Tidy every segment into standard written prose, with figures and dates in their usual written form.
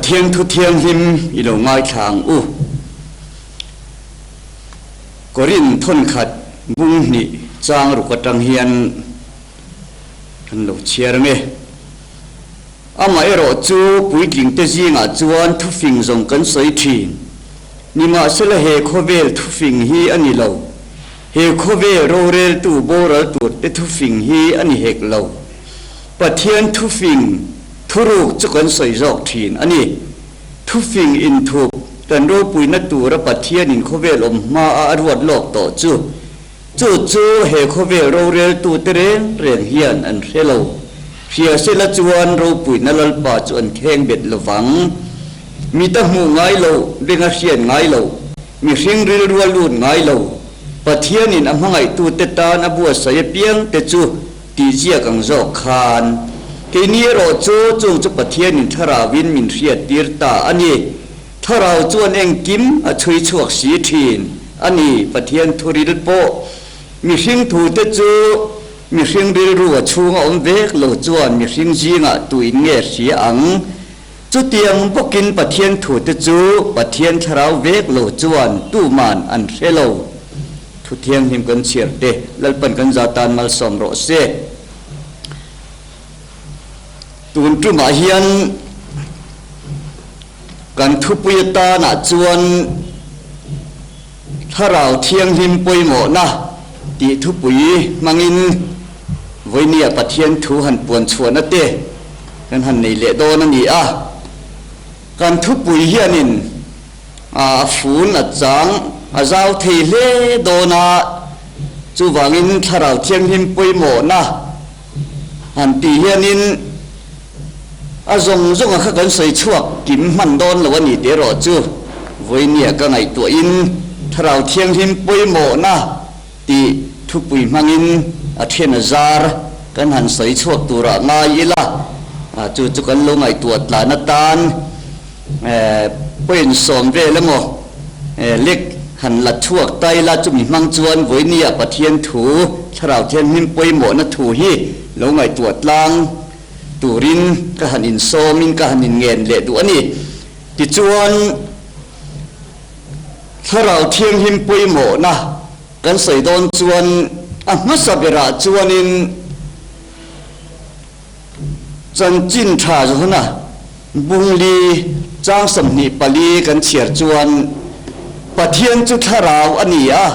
Pathian thu thianghlim i lo ngaithla ang u. Korin thawnkhat bung hnih chang ruk atang hian kan lo chhiar ang e. Amaherawh chu puitlingte zingah chuan thufing zawng kan sawi thin. Nimahsela he khawvel thufing hi a ni lo. He khawvel roreltu boral turte thufing hi a ni hek lo. Pathian thufing thuruk chu kan sawi zawk thin a ni. Thufing inthup kan ropuina tura Pathianin khawvel awm hmaa a ruat lawk tawh chu, chu chu he khawvel roreltute reng reng hian an hre lo. Hria sela chuan ropuina Lalpa chu an kheng bet lo vang. Mita hmuh ngai lo, benga hriat ngai lo, mihring rilrua lut ngai lo, Pathianin a hmangaihtute tan a buatsaih apiangte chu Tih ziak ang zawk khan, keini erawh chu chung chu Pathianin Thlarauin min hriattir ta a ni. Thlarau chuan engkim a chhui chhuak si thin a ni. Pathian thuril pawh mihring thute chu mihring rilru a chhunga awm vek lo chuan mihring zingah tuin nge hria ang? Chutiang bawkin Pathian thute chu Pathian Thlarau vek lo chuan tuman an hre lo. Thu thianghlim kan chhiar te Lalpan kan za tan malsawm rawh se. Tun tumah hian kan thupui atanah chuan Thlarau Thianghlim pawimawhna tih thupui hmangin vawinia Pathian thu han puan chhuahna te kan han nei leh dawn a ni a. Kan thupui hianin a fun a chang a zau thei hle dawn a, chuvangin Thlarau Thianghlim pawimawhna han tih hianin a zawng zawnga kha kan sawi chhuak kim hman dawn lo a ni tih erawh chu vawinia ka ngaihtuahin Thlarau Thianghlim pawimawhna tih thupui hmangin a then a zar kan han sawi chhuak turah ngai ila, chu chu kan lo ngaihtuah tlan atan point sawm vel emaw lek han la chhuak ta ila, chumi hmang chuan vawinia Pathian thu Thlarau Thianghlim pawimawhna thu hi lo ngaihtuah tlang turin ka han insawmin ka han inngen leh duh a ni. Tichuan. Thlarau Thianghlim pawimawhna kan sawi dawn chuan a hmasa berah chuanin Chanchin Tha Johana Bungli chang 24 kan chhiar chuan Pathian chu Thlarau a ni a,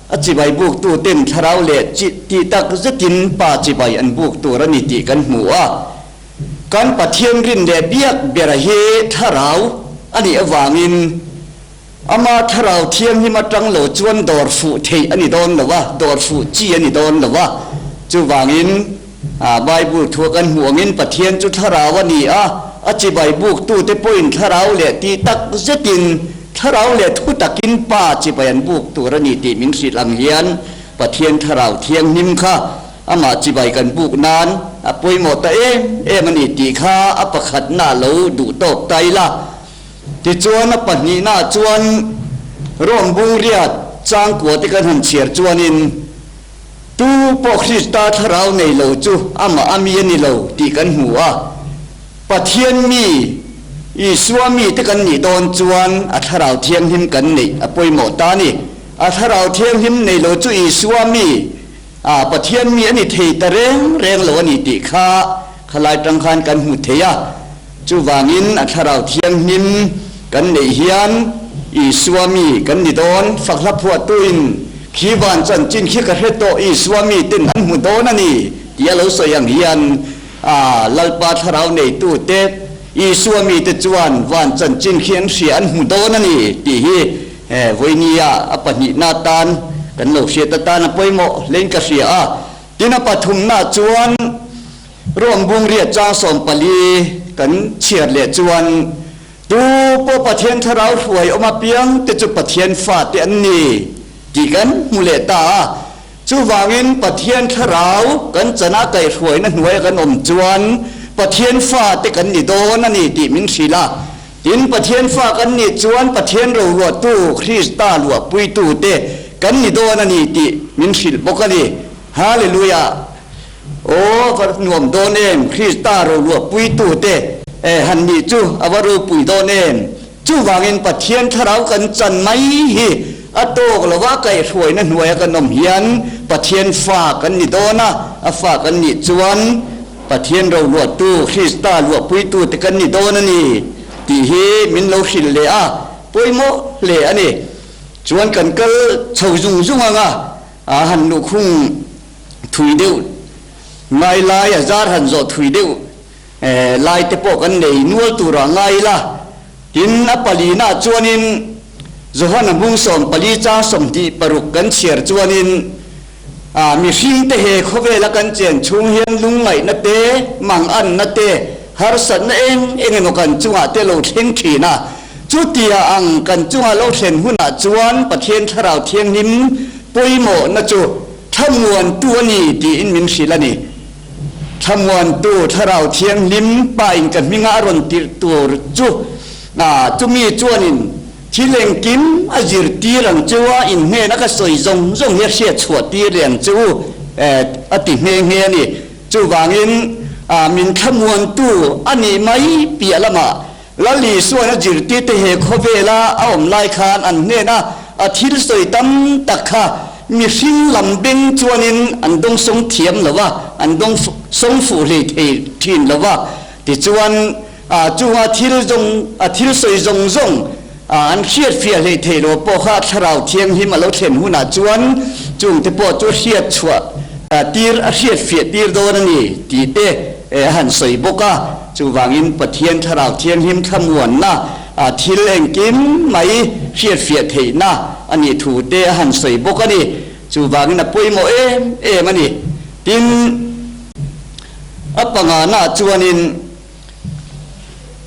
a chibai buktuten Thlarau leh chi tih tak zetin Pa chibai an buk tur a ni tih kan hmu a. Kan Pathian rin leh biak bera hi Thlarau a nih avangin Ama Thlarau Thianghlim atang lo chuan dawr fuh theih a ni dawn lo a, dawr fuh chi a ni dawn lo a. Chuvangin Bible thua kan hmuh angin Pathian chu Thlarau a ni a, a chibai buktute pawhin Thlarau leh tih tak zetin Thlarau leh thu takin Pa chibai an buk tur a ni tih min hrilh ang hian Pathian Thlarau Thianghlim kha Amah chibai kan buk nan a pawimawh ta em em a ni tih kha a pakhatna lo duh tawk ta ila. Tichuan a pahnihnaah chuan Rome bungriat changkua te kan han chhiar chuanin tu pawh Krista thlarau nei lo chu amah a mi a ni lo tih kan hmu a. Pathian mi, Isua mi te kan nih dawn chuan a thlarau thianghlim kan neih a pawimawh ta a ni. A thlarau thianghlim nei lo chu Isua mi A, Pathian mi a ni thei ta reng reng lo a ni tih kha khalai tang khan kan hmu thei a. Chuvangin a Thlarau Thianghlim kan neih hian Isua mi kan ni dawn. Fakhla phuahtuin khi van chanchin khi ka hre tawh Isua mi ten an hmu dawn a ni tih a lo sawi ang hian a, Lalpa Thlarau neitute Isua mite chuan van chanchin khi an hria an hmu dawn a ni tih hi He vawinia a pahnihna atan kan lo hriat atan a pawimawh hlein ka hria a. Tin a pathumna chuan Rome bungriat chang 14 kan chhiar leh chuan Tu pawh Pathian thlarau hruai awm apiang te chu Pathian fate an ni tih kan hmu leh ta a. Chuvangin Pathian thlarau kan chana kaihhruaina hnuaia kan awm chuan Pathian fate kan ni dawn a ni tih min hrilh a. Tin, Pathian fa kan nih chuan Pathian roluahtu, Krista luahpuitute kan ni dawn a ni tih min hrilh bawk a ni. Hallelujah! Aw, va nuam dawn em! Krista roluahpuitute han nih chu a va ropui dawn em? Chuvangin Pathian thlarau kan chan mai hi a tawk lo a, kaihhruaina hnuaia kan awm hian Pathian fa kan ni dawn a, a fa kan nih chuan Pathian roluahtu, Krista luahpuitute kan ni dawn a ni tih hi min lo hrilh leh a, pawimawh hle a ni. Chuan kan kal chho zung zung ang a, a han luhkhung thui deuh ngai lai, a zar han zawh thui deuh lai te pawh kan nei nual turah ngai ila. Tin, a palinaah chuanin Johana hmung 14 chang 26 kan chhiar chuanin, A mihringte he khawvela kan chen chhung hian lungngaihna te, manganna te, harsatna eng eng emaw kan chungah te lo thleng thin a. Chutia ang kan chunga lo thlen hunah chuan Pathian Thlarau Thianghlim pawimawhna chu thlamuantu a ni tiin min hrilh a ni. Thlamuantu Thlarau Thianghlim Pa in ka hminga a rawn tirh tur chu chumi chuanin thil engkim a zirtir ang chu a, in hnena ka sawi zawng zawng hi a hriat chhuah tir leh ang che u a ti nghe nghe a ni. Chuvangin min thlamuantu a nih mai piah lamah Lal Isuan a zirtirte he khawvela a awm lai khan an hnena a thil sawi tam tak kha mihring lam beng chuanin an dawngsawng thiam lo va, an dawngsawng fuh hlei thei thin lo va. Tichuan, chunga thil zawng, a thil sawi zawng zawng an hriatfiah hlei thei lo pawh kha Thlarau Thianghlim a lo thlen hunah chuan chungte pawh chu hriat chhuah tir, a hriatfiah tir dawn a ni tih te a han sawi bawk a. Chuvangin Pathian Thlarau Thianghlim thlamuanna thil engkim mai hriatfiah theihna a nih thu te a han sawi bawk a ni. Chuvangin a pawimawh em em a ni. Tin, a pangana chuanin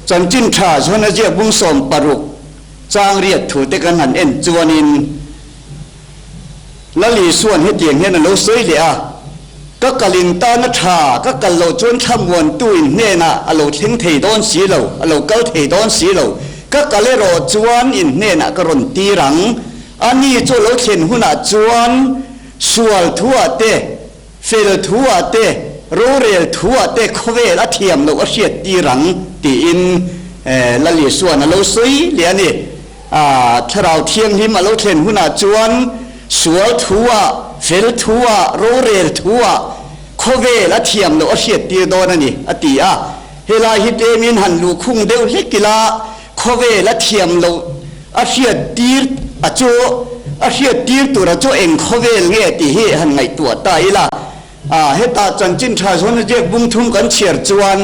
Chanchin Tha Johana ziak bung 16 chang riat thu te kan han en chuanin, Lal Isua'n hetiang hian a lo sawi leh a, Ka kal in tan a tha, ka kal loh chuan thlamuantu in hnenah a lo thleng thei dawn si lo, a lo kal thei dawn si lo. Ka kal erawh chuan in hnenah ka rawn tir ang. Ani chu a lo thlen hunah chuan sual thuah te, fel thuah te, rorel thuah te khawvel a thiam loh a hriat tir ang, tiin Lal Isua'n a lo sawi leh a ni. A Thlarau Thianghlim a lo thlen hunah chuan sual thu-ah, fel thu-ah, rorel thu-ah khawvel a thiam loh a hriattir dawn a ni, a ti a. Helai hi tlemin han luhkhung deuh hlek ila, khawvel a thiam loh a hriattir a chu a hriattir tur a chu eng khawvel nge tih hi han ngaihtuah ta ila. A, hetah chanchin tha zawn a ziak bung thum kan chhiar chuan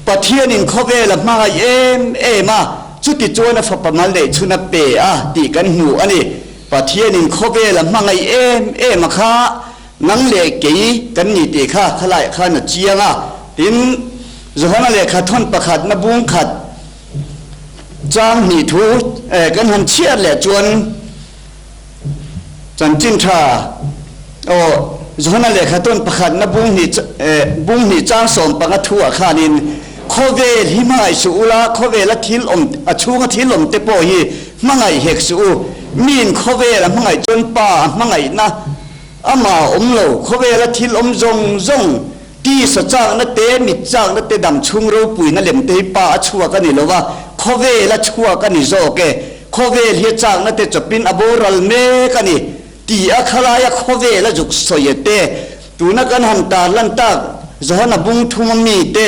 Pathianin khawvel a hmangaih em em a, chuti chuan a fapa mal neih chhun a pe a tih kan hmu a ni. Pathianin khawvel a hmangaih em em a kha nang leh kei kan ni tih kha khalaiah khan a chiang a. Tin, Johana lehkha thawn pakhatna bung khat chang hnih thu kan han chhiar leh chuan, Chanchin tha aw Johana lehkha tawn pakhatna bung hnih bung hnih chang 15 thuah khanin khawvel hi hmangaih suh ula, khawvela thil awm a chhunga thil awm te pawh hi hmangaih hek suh u. Miin khawvel a hmangaih chuan Pa a hmangaihna amah a awm lo. Khawvela thil awm zawng zawng tisa chakna te, mit chakna te, dam chhung ropuina lem te hi Pa a chhuak a ni lo va, khawvel a chhuak a ni zawk e. Khawvel hi a chakna te chawpin a boral mek a ni ti a khalaia khawvel a zuk sawi a te, tuna kan han tarlan tak Johana bung thum a mi te,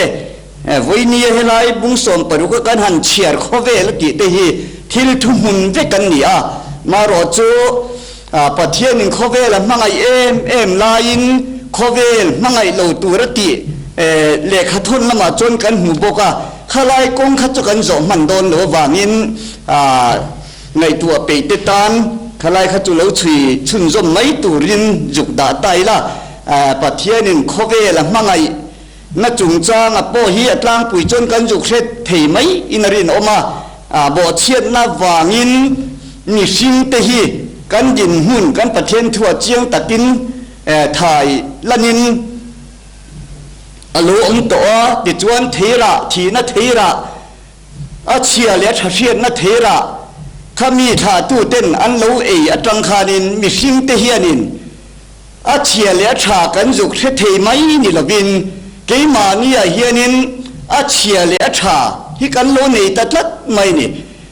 vawinia helai bung 16 a kan han chhiar khawvel a tih te hi thil thuhmun vek an ni a. Marawh chu Pathianin khawvel a hmangaih em em laiin khawvel hmangaih lo tur a tih lehkha thawn lamah chuan kan hmu bawk a, khalai kawng kha chu kan zawh hman dawn lo avangin ngaihtuah peih te tan khalai kha chu lo chhui chhunzawm mai turin zuk dah ta ila, Pathianin khawvel a hmangaih na chungchanga pawh hi a tlangpui chuan kan zuk hre thei mai in a rinawm a, bawhchhiatna vangin mihring te hi kan dinhmun kan Pathian thu a chiang takin thai lanin a lo awm tawh a, tichuan theirah thihna theirah a chhia leh a tha hriatna theirah kha mi thlahtuten an lo ei atang khanin mihring te hianin A chhia leh a tha kan zuk hre thei mai ni lovin keimahniah hianin a chhia leh a tha. hi kan lo nei ta tlat mai ni.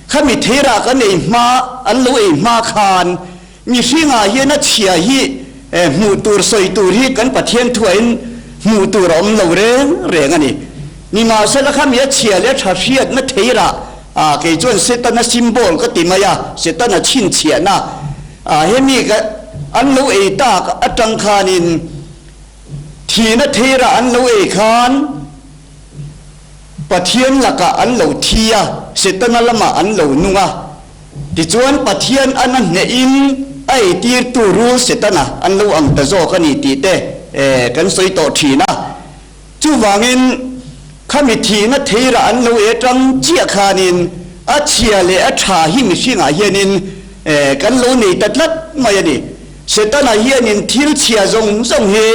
Khami theirah kan ei hma, an lo ei hma khan mihringah hian a chhia hi hmuh tur sawi tur hi kan Pathian thuahin hmuh tur a awm lo reng reng a ni. Nimahsela khami a chhia leh a tha hriatna theirah kei chuan Setana symbol ka ti mai a, Setana chhinchhiahna hemi ka an lo ei tak atang khanin thihna theirah an lo ei khan, Pathian lakah an lo thi a, Setana lamah an lo nung a. Tichuan Pathian an a hnehin a eitirtu rul Setana an lo ang ta zawk a ni tih te kan sawi tawh thin a. Chuvangin khami thihna theirah an lo e tang chiah khanin a chhia leh a tha hi mihringah hianin kan lo nei ta tlat mai a ni. Setana hianin thil chhia zawng zawng hi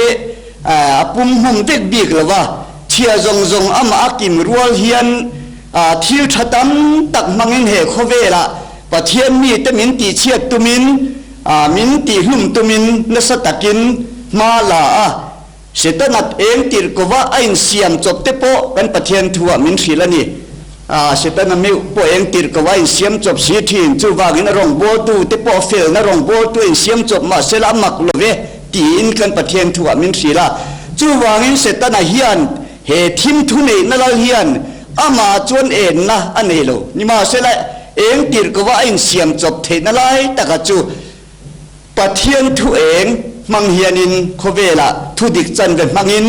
a pum hmum vek bik lo va, chhia zawng zawng amah a kim rual hian thil tha tam tak hmangin he khawvelah Pathian mite min tihchhiat tumin, min tihhlum tumin nasa takin hma la a. Setana eng tirh kova a insiam chawp te pawh kan Pathian thuah min hrilh a ni. Setana meuh pawh eng tirh kova a insiam chawp si thin, chuvangin a rawngbawltu te pawh felna rawngbawltu a insiam chawp mahsela a mak lo ve tiin kan Pathian thuah min hrilh a. Chuvangin Setana hian he thim thu neihna lal hian amah chuan enna a nei lo. Nimahsela eng tirh kova a insiam chawp theihna lai taka chu Pathian thu eng hmang hianin khawvelah thu dik chanve hmangin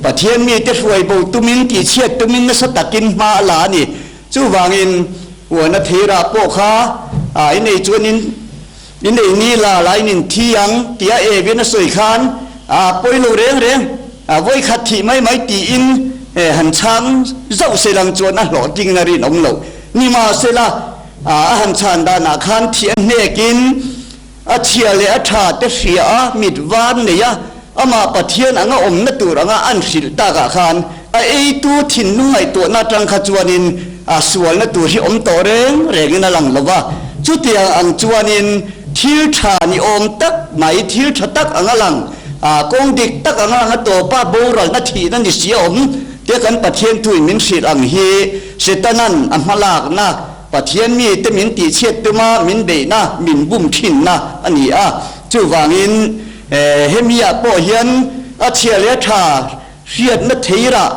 Pathian mite hruai bo tumin tihchhiat tumin nasa takin hma a la a ni. Chuvangin huana theirah pawh kha a inei chuanin inei ni la la in inthi ang tia Evin a sawi khan a pawi lo reng reng a vawikhat thih mai mai tiin han chhang zauh selang chuan a hlawhtling na rinawm loh. Nimahsela A han chhan danah khan thih a hnekin a chhia leh a tha te hria a, mit var nei a, amah Pathian anga awmna tur anga an hrilh takah khan a eitu thinlung ngaihtuahna atang kha chuanin a sualna tur hi awm tawh reng rengin a lang lo va. Chutiang ang chuanin thil tha ni awm tak mai, thil tha tak anga lang, kawng dik tak anga lang a tawpa boralna thihna ni si a awm tia kan Pathian thuin min hrilh ang hi Setanan a hmalakna Pathian mite min tihchhiat tuma min beihna, min bum thinna a ni a. Chuvangin hemiah pawh hian a chhia leh a tha hriatna theirah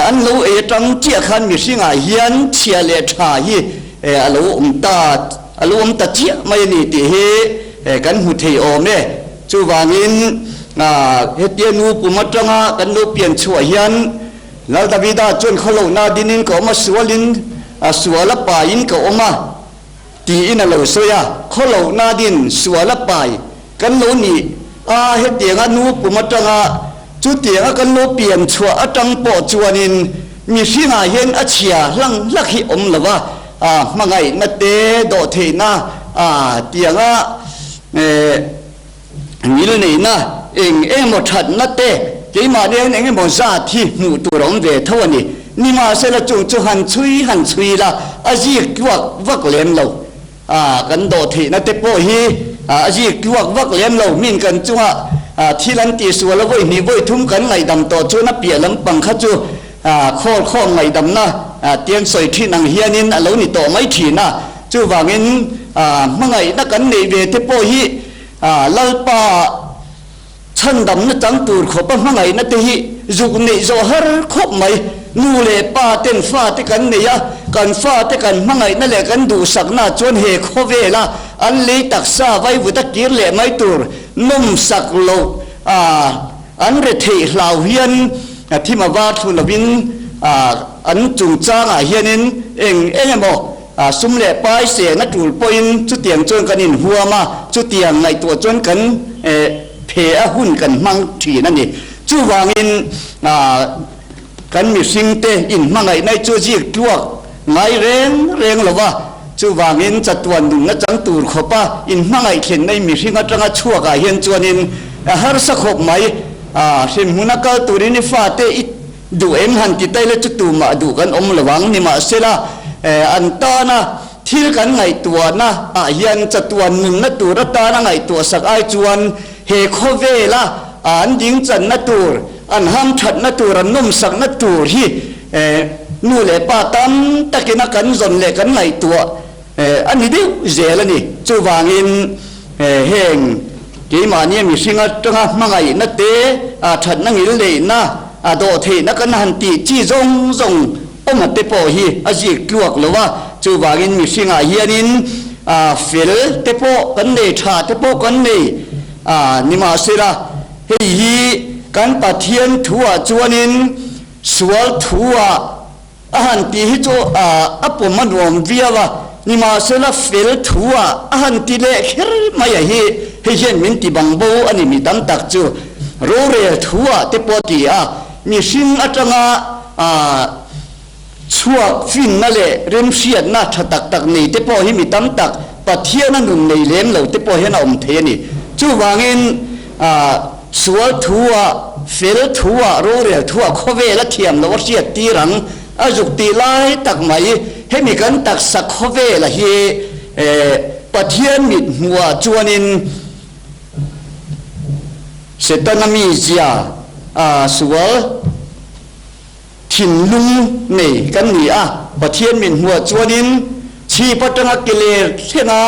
an lo ei atang chiah khan mihringah hian chhia leh tha hi a lo awm ta, a lo awm ta chiah mai a ni tih hi kan hmu thei awm e. Chuvangin hetia nu pum atanga kan lo pian chhuah hian Lal Davida chuan khawlohna dinin ka awm a, sualin a sual a paiin ka awm a, tiin a lo sawi a. Khawlohna din sual a pai kan lo nih a, hetianga nu pum atanga chutianga kan lo pian chhuah atang pawh chuanin mihringah hian a chhia hlang hlak hi awm lo a, hmangaihna te, dawhtheihna tianga Ngil neihna eng emaw thatna te keimah nen eng emaw zat hi hmuh tur a awm ve tho a ni. Nimahsela chung chu han chhui han chhui la, a zik tluak vak lem lo. A kan dawh theihna te pawh hi a zik tluak vak lem lo. Min kan chunga thil an tihsual a vawi hnih vawi thum kan ngaihdam tawh chuan a piah lampang kha chu khawl khawm ngaihdamna tiang sawi thin ang hianin a lo ni tawh mai thin a. Chuvangin hmangaihna kan neih ve te pawh hi Lalpa chhandamna chang tur khawpa hmangaihna te hi zuk neih zawh har khawp mai. Nu leh pa ten fa te kan nei a, kan fa te kan hmangaihna leh kan duhsakna chuan he khawvela an lei taksa vaivut a kir leh mai tur nawmsak loh an retheih hlau hian thim a var thlu lovin an chungchangah hianin eng eng emaw Sum leh pai sehna tul pawhin chutiang chuan kan inhuam a, chutiang ngaihtuah chuan kan phe a hun kan hmang thin a ni. Chuvangin kan mihringte inhmangaihna hi chu zik tluak ngai reng reng lo va, chuvangin chatuan nunna chang tur khawpa inhmangaih thlenna hi mihring atanga chhuakah hian chuanin a harsa khawp mai. Hremhmuna kal turin i fate i Duh em han ti taila chu tumah duh kan awm lo ang, nimahsela an tana thil kan ngaihtuahna ah hian chatuan nunna tur atana ngaihtuah sak ai chuan he khawvela an dingchanna tur, an hamthatna tur, an nawmsakna tur hi. nu leh pa tam takin a kan zawn leh kan ngaihtuah a ni deuh zel a ni. Chuvangin heng keimahnia mihring atanga hmangaihna te, thatna ngilneihna, dawhtheihna kan han tih chi zawng zawng awma te pawh hi a zik tluak lo a. Chuvangin mihringah hianin fel te pawh kan nei, tha te pawh kan nei nimahsela hei hi kan Pathian thuah chuanin Sual thu-ah a han tih hi chu a pawm a nuam viau a, nimahsela fel thu-ah a han ti leh kher mai a hi, hei hian min ti bang bo a ni mi tam tak chu. Rorel thu-ah te pawh a ti a, mihring atanga chhuak finna leh remhriatna tha tak tak nei te pawh hi mi tam tak Pathiana nun nei lem lo te pawh hian a awm thei a ni. Chuvangin Sual thu-ah, fel thu-ah, rorel thu-ah khawvel a thiam loh a hriat tir ang. A zuk tih lai tak mai, hemi kan taksa khawvela hi Pathian mit hmuhah chuanin Setana mizia sual Thinlung nei kan ni a, Pathian min hmuah chuanin chhip atanga ke ler thlenga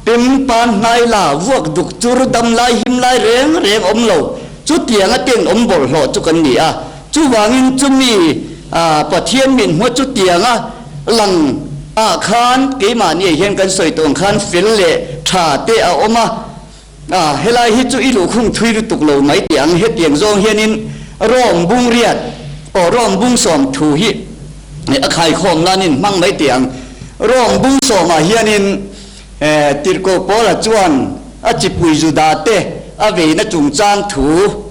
pem pan hnai la vuak duk chur dam lai him lai reng reng awm lo chutianga tenawm bawlhhlawh chu kan ni a. Chuvangin chumi Pathian min hmuah chutianga lang ah khan keimahni ah hian kan sawi tawh ang khan fel leh tha te a awm a. A, helai hi chu i luhkhung thui lutuk lo mai tih ang, hetiang zawng hianin Rome bung riat aw Rome bung sawm thu hi a khaikhawm nanin hmang mai tih ang. Rome bung sawmah hianin Tirhkoh Paula chuan a chipui Juda te a veina chungchang thu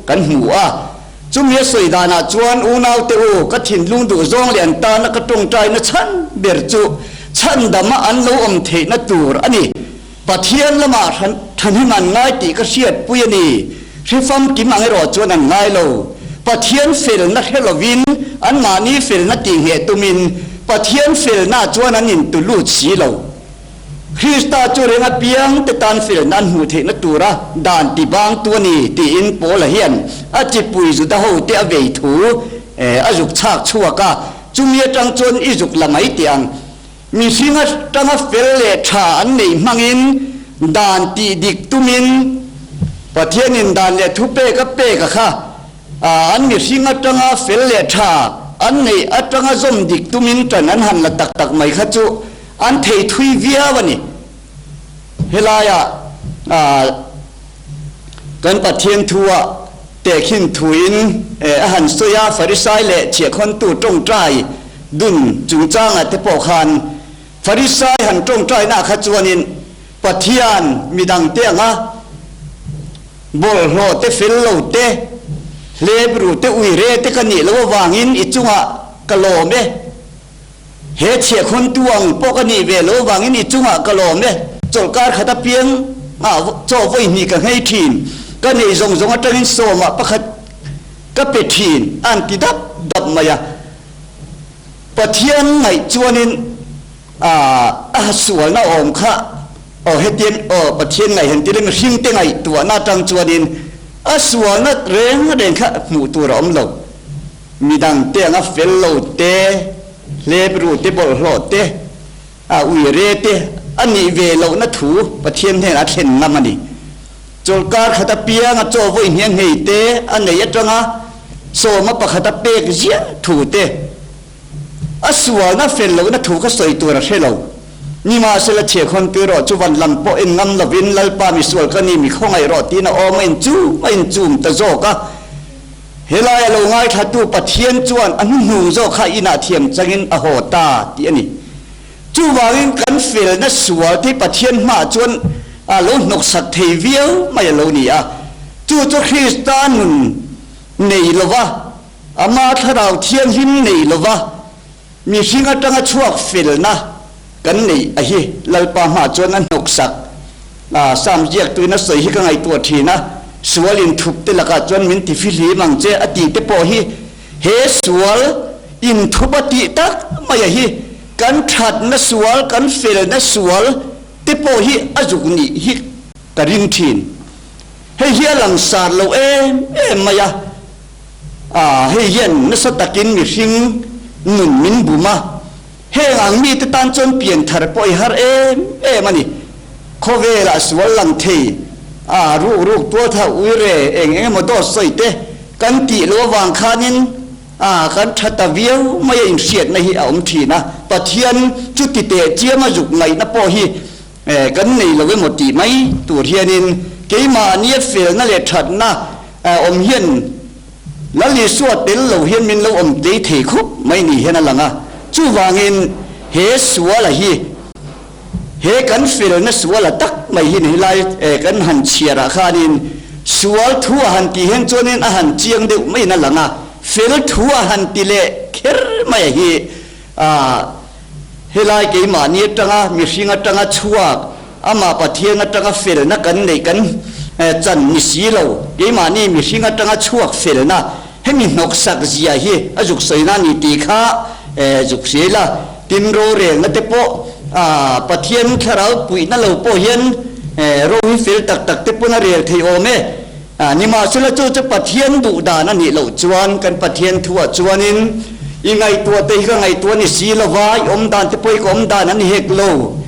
kan hmu a. Chumi a sawi danah chuan unaute u, ka thinlung duh zawng leh an tana ka tawngtaina chhan ber chu chhandama an lo awm theihna tur a ni. Pathian lamah thahnem an ngai tih ka hriatpui a ni. Hre famkim ang erawh chuan an ngai lo. Pathian felna hre lovin anmahni felna tihngheh tumin Pathian felnaah chuan an intu lut si lo. Krista chu reng apiang te tan felna an hmuh theihna tura dan ti bangtu a ni tiin Paula hian a chipui Juda hote a vei thu a zuk chhak chhuak a, chumi atang chuan i zuk la mai tih ang. Mihring atanga fel leh tha an neih hmangin dan tih dik tumin Pathianin dan leh thupek a pek a kha. An mihring atanga fel leh tha an neih atanga zawm dik tumin tan an han la tak tak mai kha chu an thei thui viau a ni. Helaia kan Pathian thua tehkhin thuin a han sawi a, Farisai leh chhiahkhawntu tawngtai dun chungchangah te pawh khan Farisai han tawngtainaah kha chuanin Pathian midangte anga bawlhhlawh te, fel lo te, hlep ru te, uire te ka nih loh avangin i chungah ka lawm e. He chhiahkhawntu ang pawh ka nih ve lo vangin i chungah ka lawm e. Chawlhkar khat apiang ah chaw vawi hnih ka nghei thin. Ka neih zawng zawng atangin sawmah pakhat ka pe thin a an ti dap dap mai a. Pathian ngaih chuanin a sualna awm kha aw hetiang aw Pathian ngaih han tir a mihringte ngaihtuahna atang chuanin a sualna reng reng kha hmuh tur a awm lo. Midang te anga fel lo te, hlep ru te, bawlhhlawh te, a ui re te a nih ve lohna thu Pathian hnenah a thlen ngam a ni. Chawlhkar khat apianga chaw vawi hniang nghei te a neih atanga sawma pakhat a pek ziah thu te, a sualna fel lohna thu kha sawi tur a hre lo. Nimahsela chhiahkhawn tui rawh chu van lam pawh en ngam lovin Lalpa misual ka ni mi khawngaih rawh tiin a awm a inchum a inchum ta zawk a. Helai a lo ngaithlatu Pathian chuan a hnuhnung zawk kha inah thiam changin a haw ta tih a ni. Chuvangin kan felna sual te Pathian hmaah chuan a lo hnawksak thei viau mai a lo ni a. Chu chu Krista nun nei lova, Ama Thlarau Thianghlim nei lova mihring atanga chhuak felna kan neih a hi Lalpa hmaah chuan a hnawksak. A, Sam ziaktuin a sawi hi ka ngaihtuah thin a, sual inthup te lakah chuan min ti fihlim ang che a tih te pawh hi he sual inthup a tih tak mai a hi kan thatna sual, kan felna sual te pawh hi a zuk nih hi ka ring thin. Hei hi a langsar lo em em mai a, a, hei hian nasa takin mihring. nun min bum a, heng ang mite tan chuan pian thar pawh i har em em a ni. Khawvelah sual lang thei a, ruk ruk tual tha ui re eng eng emaw dawt sawi te kan tih loh avang khanin a kan tha ta viau mai a inhriatna hi a awm thin a, Pathian chuti teh chiama zuk ngaihna pawh hi Kan nei lo emaw tih mai tur hianin keimahnia felna leh thatna awm hian Lal Isua tel lo hian min lo awm tlei thei khawp mai ni hian a lang a. Chuvangin he suala hi, he kan felna suala tak mai hi ni helai kan han chhiarah khanin sual thu a han tih hian chuanin a han chiang deuh maiin a lang a, fel thu a han ti leh kher mai a hi. Helai keimahni atanga mihring atanga chhuak, amah Pathian atanga felna kan neih kan chan ni si lo, keimahni mihring atanga chhuak felna hemi hnawksak zia hi a zuk sawina a ni tih kha zuk hria ila, tin rorelna te pawh Pathian thlarau puihna lo pawh hian ro hi fel tak tak te pawn a rel thei awm e. Nimahsela chu chu Pathian duh dan a nih loh chuan kan Pathian thuah chuanin i ngaihtuah te hi ka ngaihtuah ni si lova, i awm dan te pawh hi ka awm dan a ni hek lo.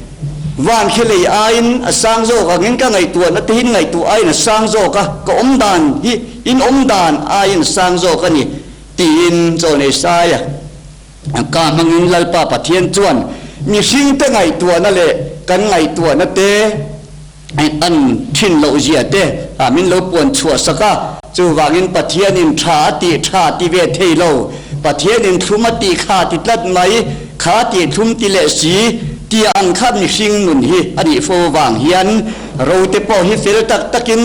Van khi lei aiin a sang zawk angin ka ngaihtuahna te hi in ngaihtuah aiin a sang zawk a, ka awm dan hi in awm dan aiin a sang zawk a ni tiin Chawnei Saia ka hmangin Lalpa Pathian chuan mihringte ngaihtuahna leh kan ngaihtuahna te an thin loh zia te min lo puan chhuah sak a, chuvangin Pathianin tha a tih tha ti ve thei lo, Pathianin thlum a tih kha ti tlat mai, kha tih thlum ti leh si tia ang kha mihring nun hi a nih fo avang hian ro te pawh hi fel tak takin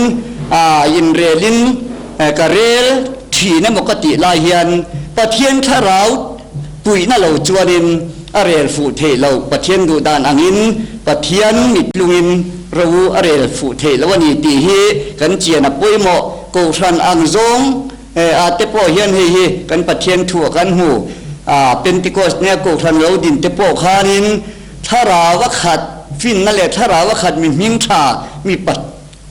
inrelin ka rel thin emaw ka tih lai hian Pathian thlarau Puihna lo chuanin a rel fuh theih loh, Pathian duh dan angin Pathian mitlungin ro a rel fuh theih loh a ni tih hi kan chian a pawimawh. Kohhran ang zawng ah te pawh hian hei hi kan Pathian thu ah kan hmu. Pentecost nia kohhran lo din te pawh khanin thlarau a khat finna leh thlarau a khat mi hming tha mi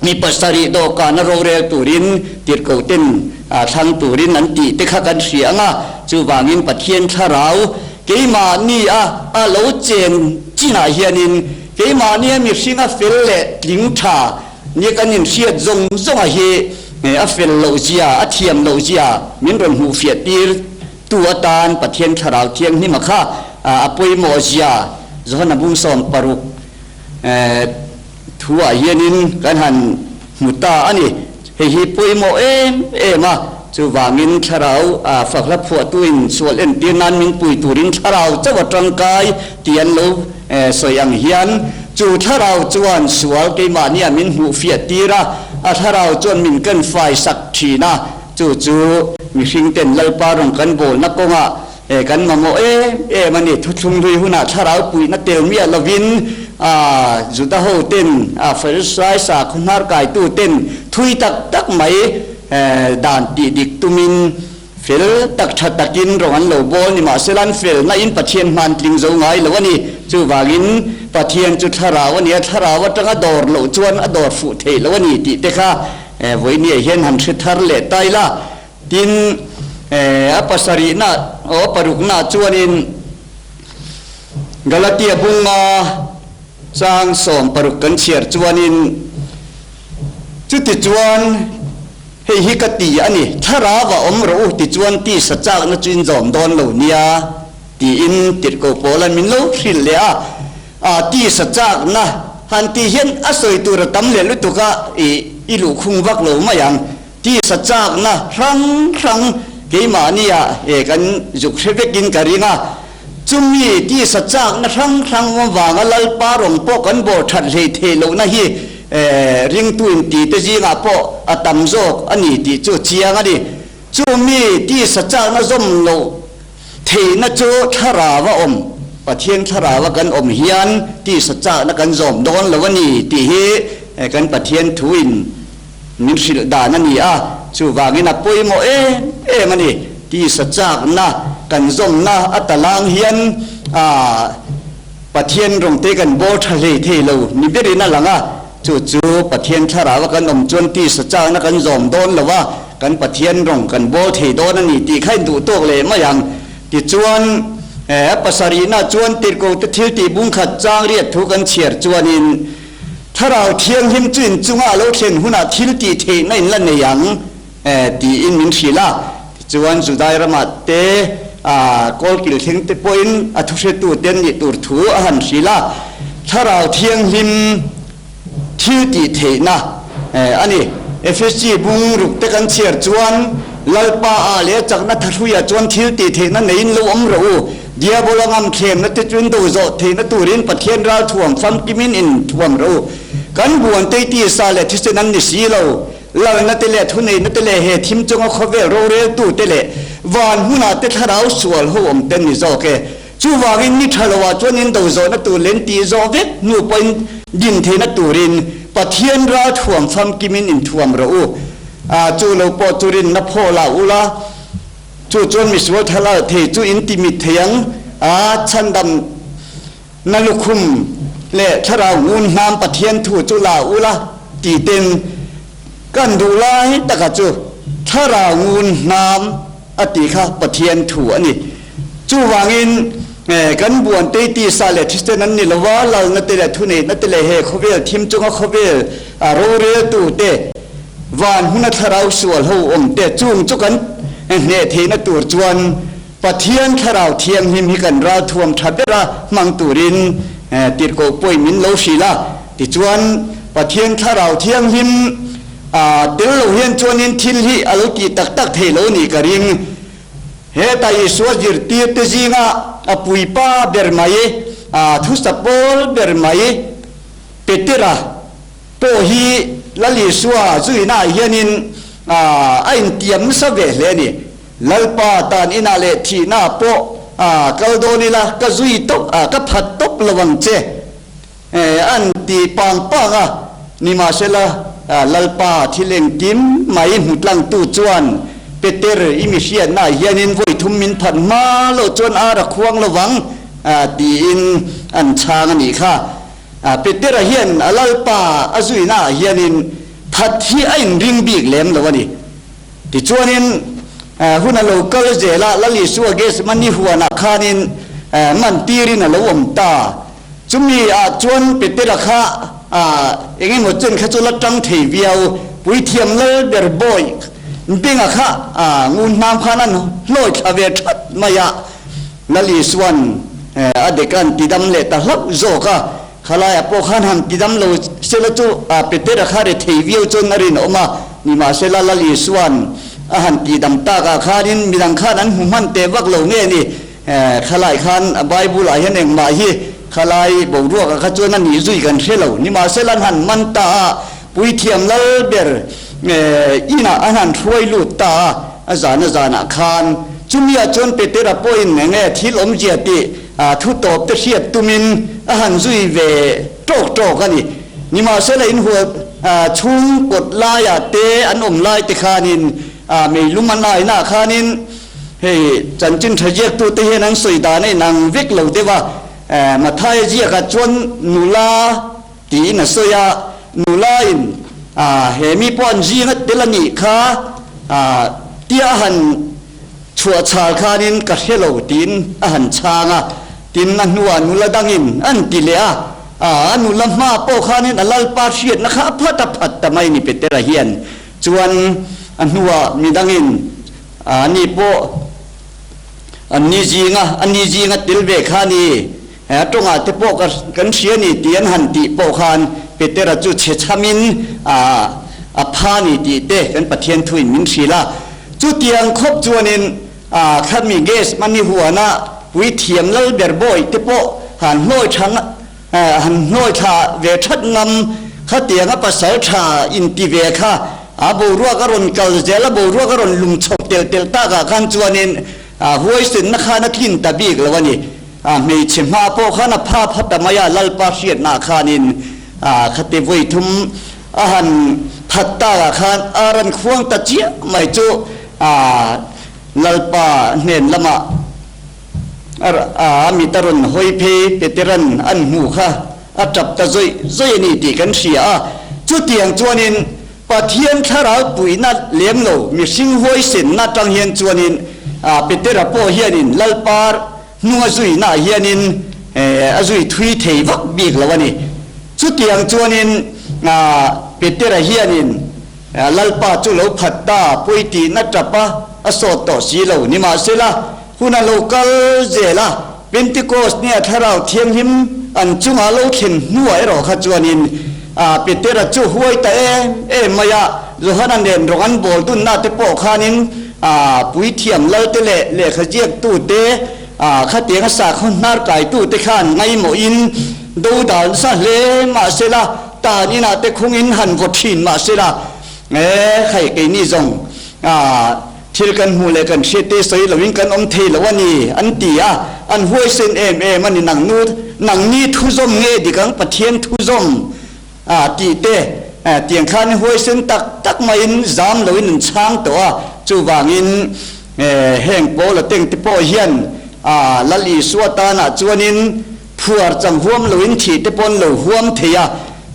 Mi pasarih dawhkana rorel turin tirhkohten thlang turin an tih te kha kan hria ang a, chuvangin Pathian thlarau keimahni a a lo chen chinah hianin keimahnia mihringa fel leh tling tha nia kan inhriat zawng zawnga hi a fel loh zia, a thiam loh zia min rawn hmuhfiah tir tu atan Pathian thlarau thianghlima kha a pawimawh zia Johana bung 16 Thuah hianin kan han hmu ta a ni. Hei hi pawimawh em em a, chuvangin thlarau fakhla phuahtuin sual entir nan min pui turin thlarau chauh a tangkai tih an lo sawi ang hian chu thlarau chuan sual keimahnia min hmuh fiah tir a, a thlarau chuan min kan fai sak thin a, chu chu mihringten Lalpa rawn kan bawlna kawngah He kan mamawh em em a ni. Thuthlung hlui hunah thlarau puihna tel miah lovin Juda ho ten, Farisai sakhaw hnar kaitu ten thui tak tak mai dan tih dik tumin fel tak tha takin rawng an lo bawl ni. Mahsela an felna in Pathian hman tling zo ngai lo a ni. Chuvangin Pathian chu thlarau a ni a, thlarau atanga dawr loh chuan a dawr fuh theih loh a ni tih te kha vawinia hian han hre thar leh ta ila. Tin, a pasarihna aw parukna chuanin Galatia bunga chang 16 kan chhiar chuanin, Chutichuan, hei hi ka ti a ni, thlarau a awm rawh u, tichuan tisa chakna chu in zawm dawn lo nia, tiin tirhkoh Paula'n min lo hrilh leh a. A tisa chakna han tih hian a sawi tur a tam leh lutuk a, i luhkhung vak lo mai ang. Tisa chakna hrang hrang keimahnia he kan zuk hre vekin ka ring a, chumi tisa chakna hrang hrang avanga Lalpa rawng pawh kan bawh that hlei theih lohna hi ringtu intite zingah pawh a tam zawk a ni tih chu chiang a ni. Chumi tisa chakna zawm loh theihna chu thlarau a awm, Pathian thlarau a kan awm hian tisa chakna kan zawm dawn lo a ni tih hi kan Pathian thuin Min hrilh dan a ni a, chuvangin a pawimawh em em a ni. Tisa chakna kan zawmna a talang hian Pathian rawngte kan bawl tha hlei thei lo ni berin a lang a, chu chu Pathian thlarau a kan awm chuan tisa chakna kan zawm dawn lo a, kan Pathian rawng kan bawl thei dawn a ni tih kha in duh tawk leh mai ang. Tichuan. A pasarihna chuan tirhkohte thiltih bungkhat chang riat thu kan chhiar chuanin Thlarau Thianghlim chu inchunga a lo thlen hunah thiltih theihna in la nei ang tiin min hrilh a. Tichuan Judai ramah te kawlkil thleng te pawhin a thuhretute an nih tur thu a han hrilh a. Thlarau Thianghlim Thil tih theihna a ni. Efesi bung ruk te kan chhiar chuan, Lalpa ah leh chakna thahruiah chuan thil tih theihna neiin lo awm rawh u. Diabola ngam thlemna te chuan do zawh theihna turin Pathian ral thuam famkimin in thuam rawh u. Kan buan tei tisa leh thisen an ni si lo. Lalna te leh thuneihna te leh he thim chunga khawvel roreltu te leh van hmunah te thlarau sual ho awm te an ni zawk e. Chuvangin ni tha loah chuan in do zawhna tur leh in tih zawh vek hnu pawhin din theihna turin Pathian ral thuam famkimin in thuam rawh u. A, chu lo pawh chu rinna phaw lah ula, chu chuan misual tha lal thei chu in ti mit thei ang a, chhandam na lukhum leh thlarau ngun hnam Pathian thu chu la ula ti ten kan duh lai taka chu thlarau ngun hnam a tih kha Pathian thu a ni. Chuvangin, kan buan tei tisa leh thisen an ni lova, lalna te leh thuneihna te leh he khawvel thim chunga khawvel roreltu te, van hmuna thlarau sual ho awm te, chung chu kan hneh theihna tur chuan Pathian Thlarau Thianghlim hi kan ralthuam tha bera hmang turin tirhkoh pawhin min lo hrilh a. Tichuan, Pathian Thlarau Thianghlim A tel lo hian chuanin thil hi a lo tih tak tak thei lo nih ka ring. Heta Isua zirtirte zinga a puipa ber mai, a thusa pawl ber mai Petera pawh hi Lal Isua zuinaah hianin a intiam nasa ve hle a ni. Lalpa tan inah leh thihnaah pawh kal dawn ila ka zui tawp, ka phat tawp lo ang che. An ti pang pang a, nimahsela Lalpa thil engkim mai hmutlangtu chuan Peter i mi hriatnaah hianin vawi thum min phat hma loh chuan ar a khuang lo vang tiin an chhang a nih kha. Petera hian a Lalpa a zuinaah hianin phat hi a inring bik lem lo a ni. Tichuanin hun a lo kal zel a, Lal Isua Gethsemane huanah khanin man tirin a lo awm ta. Chumi ah chuan Petera kha eng emaw chen kha chu la tang thei viau, puithiam lal ber bawi Benga kha ngun hnam khan an hlawi thla ve that mai a, Lal Isua'n a dek an tidam leh ta hlauh zawk a, khalaiah pawh khan han tidam lo sela chu Petera kha re thei viau chuan a rinawm a, nimahsela Lal Isua'n a han tidam takah khanin midang khan an hmu hman teh vak lo nge ni. Khalai khan Bible ah hian engmah hi khalai boruak ah kha chuan a nih zui kan hre lo. Nimahsela an han man ta a, puithiam lal ber inah an han hruai lut ta a, a zan a zanah khan chumi ah chuan Petera pawhin enge thil awmzia tih thu tawp te hriat tumin a han zui ve tawk tawk a ni. Nimahsela inhual chhung kawt laiah te an awm lai te khanin meilum an aina ah khanin Hei chanchin tha ziaktute hian an sawi dan a inang vek lo deuh a, Mathaia ziakah chuan nula tiin a sawi a, nula in he mi pawh an zinga tel a nih kha tia a han chhuah chhal khanin ka hre lo tiin a han chhang a, tin a hnuah nula dangin an ti leh a, a nula hma pawh khanin a lalpa hriatna kha a phat a phat ta mai ni Petera hian chuan a hnuah midangin Ani pawh an ni zinga, a ni zinga tel ve kha a ni. A tawngah te pawh ka kan hria ni tih an han tih pawh khan Petera chu chhe chhamin a pha ni tih te kan Pathian thuin min hrilh a. Chutiang khawp chuanin khami gas mani huana puithiam lal ber bawi te pawh han hnawi thang Han hnawi thla ve that ngam khatianga pasal tha inti ve kha a boruak a rawn kal zel a, boruak a rawn lum chho tel tel takah khan chuanin huaisenna khan a tlin ta bik lo a ni. Hmeichhe hma pawh khan a pha pha ta mai a, Lalpa hriatnaah khanin khati vawi thum a han that takah khan a rawn khuang ta chiah mai chu Lalpa hnen lamah A mit a rawn hawi phei Peteran an hmuh kha a tap ta zawih zawih a ni tih kan hria a. Chutiang chuanin Pathian thlarau puihna lem lo mihring huaisenna atang hian chuanin Petera pawh hianin Lalpa Hnung a zuihnaah hianin a zui thui thei vak bik lo a ni. Chutiang chuanin Petera hianin Lalpa chu lo phat ta pawi tihna tap a, a sawt tawh si lo. Nimahsela, hun a lo kal zel a, Pentecost nia Thlarau Thianghlim an chunga lo thlen hnuah erawh kha chuanin Petera chu huai ta em em mai a, Johana nen rawng an bawl dunna te pawh khanin puithiam lalte leh lehkha ziaktute khatianga sakhaw hnar kaitute khan ngaimawhin do dal nasa hle mahsela tan inah te khungin han vaw thin mahsela khai keini zawng Thil kan hmuh leh kan hriat te sawi loin kan awm thei lo a ni, an ti a. An huaisen em em a ni, nang nu, nangni thuzawm nge dik ang Pathian thuzawm a tih te, tiang khan huaisen tak tak maiin zam loin an chhang tawh a. Chuvangin heng Paula teng te pawh hian Lal Isua tanah chuanin phuar chang huam loin thih te pawh an lo huam thei a.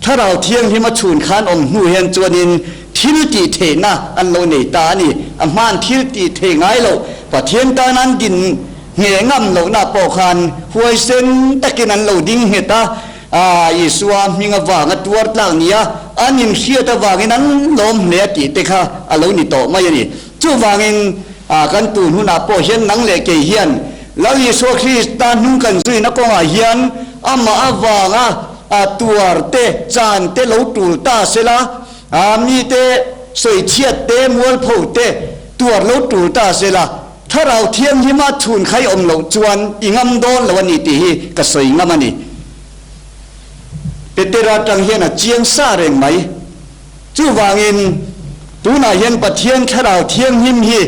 Thlarau Thianghlim a chhun khan awm hnu hian chuanin thil tih theihna an lo nei ta a ni. A hma'n thil tih theih ngai loh Pathian tan an din ngheh ngam lohna pawh khan huaisen takin an lo ding nghet a, Isua hming avanga tuar tlak nia an inhriat avangin an lawm hle a tih te kha a lo ni tawh mai a ni. Chuvangin kan tun hunah pawh hian nang leh kei hian Lal Isua Krista hnung kan zuina kawngah hian amah avanga A tuar te, chan te lo tul ta sela, a mite sawichhiat te, mualpho te tuar lo tul ta sela, Thlarau Thianghlima chhun khai awm loh chuan i ngam dawn lo a ni tih hi ka sawi ngam a ni. Petera atang hian a chiang sa reng mai. Chuvangin, tunah hian Pathian Thlarau Thianghlim hi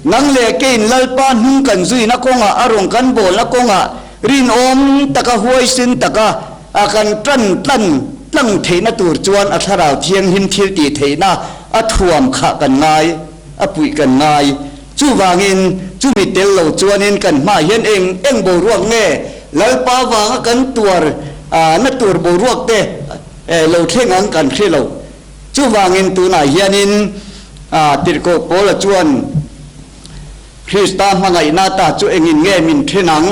nang leh keiin Lalpa hnung kan zuina kawngah, a rawn kan bawlna kawngah rinawm taka huaisen taka a kan tan tlan tlang theihna tur chuan a Thlarau Thianghlim thil tih theihna a thuam khah kan ngai, a puih kan ngai. Chuvangin, chumi tel lo chuanin kan hmaah hian eng eng boruak nge Lalpa vanga kan tuar na tur boruak te lo thleng ang kan hre lo. Chuvangin tunah hianin Tirhkoh Paula chuan Krista hmangaihna ta chu engin nge min then ang?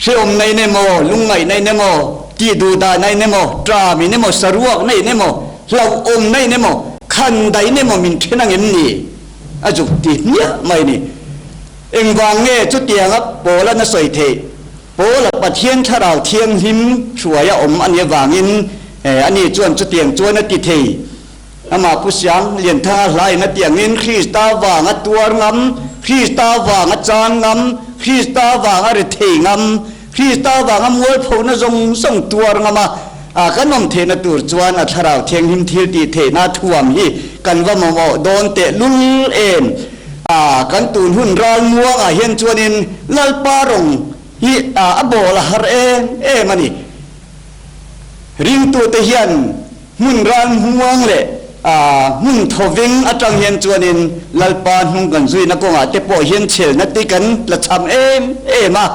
Hrehawm na in emaw, lungngaihna in emaw, tihduhdahna in emaw, ṭam in emaw, saruakna in emaw, hlauhawmna in emaw, khandaih in emaw min then ang em ni? A zuk ti hmiah mai a ni. Engvang nge chutianga Paula'n a sawi theih? Paula Pathian Thlarau Thianghlim hruaia awm a nih avangin ani chuan chutiang chuan a ti thei. Amah Pu Siang Lianthanga hlain a ti angin Krista vanga tuar ngam, Krista vanga chang ngam, Krista vanga ri thei ngam, Krista vanga mualphona zawng zawng tuar ngam a kan awm theihna tur chuan a Thlarau Thianghlim thil tih theihna thuam hi kan va mamawh dawn tehlul em. A, kan tun hun ral muangah hian chuanin Lalpa rawng hi a bawl a har em em a ni. Ringtute hian hmun ral muang leh hmun thawveng atang hian chuanin Lalpa hnung kan zuina kawngah te pawh hian chhelna te kan tla cham em em a.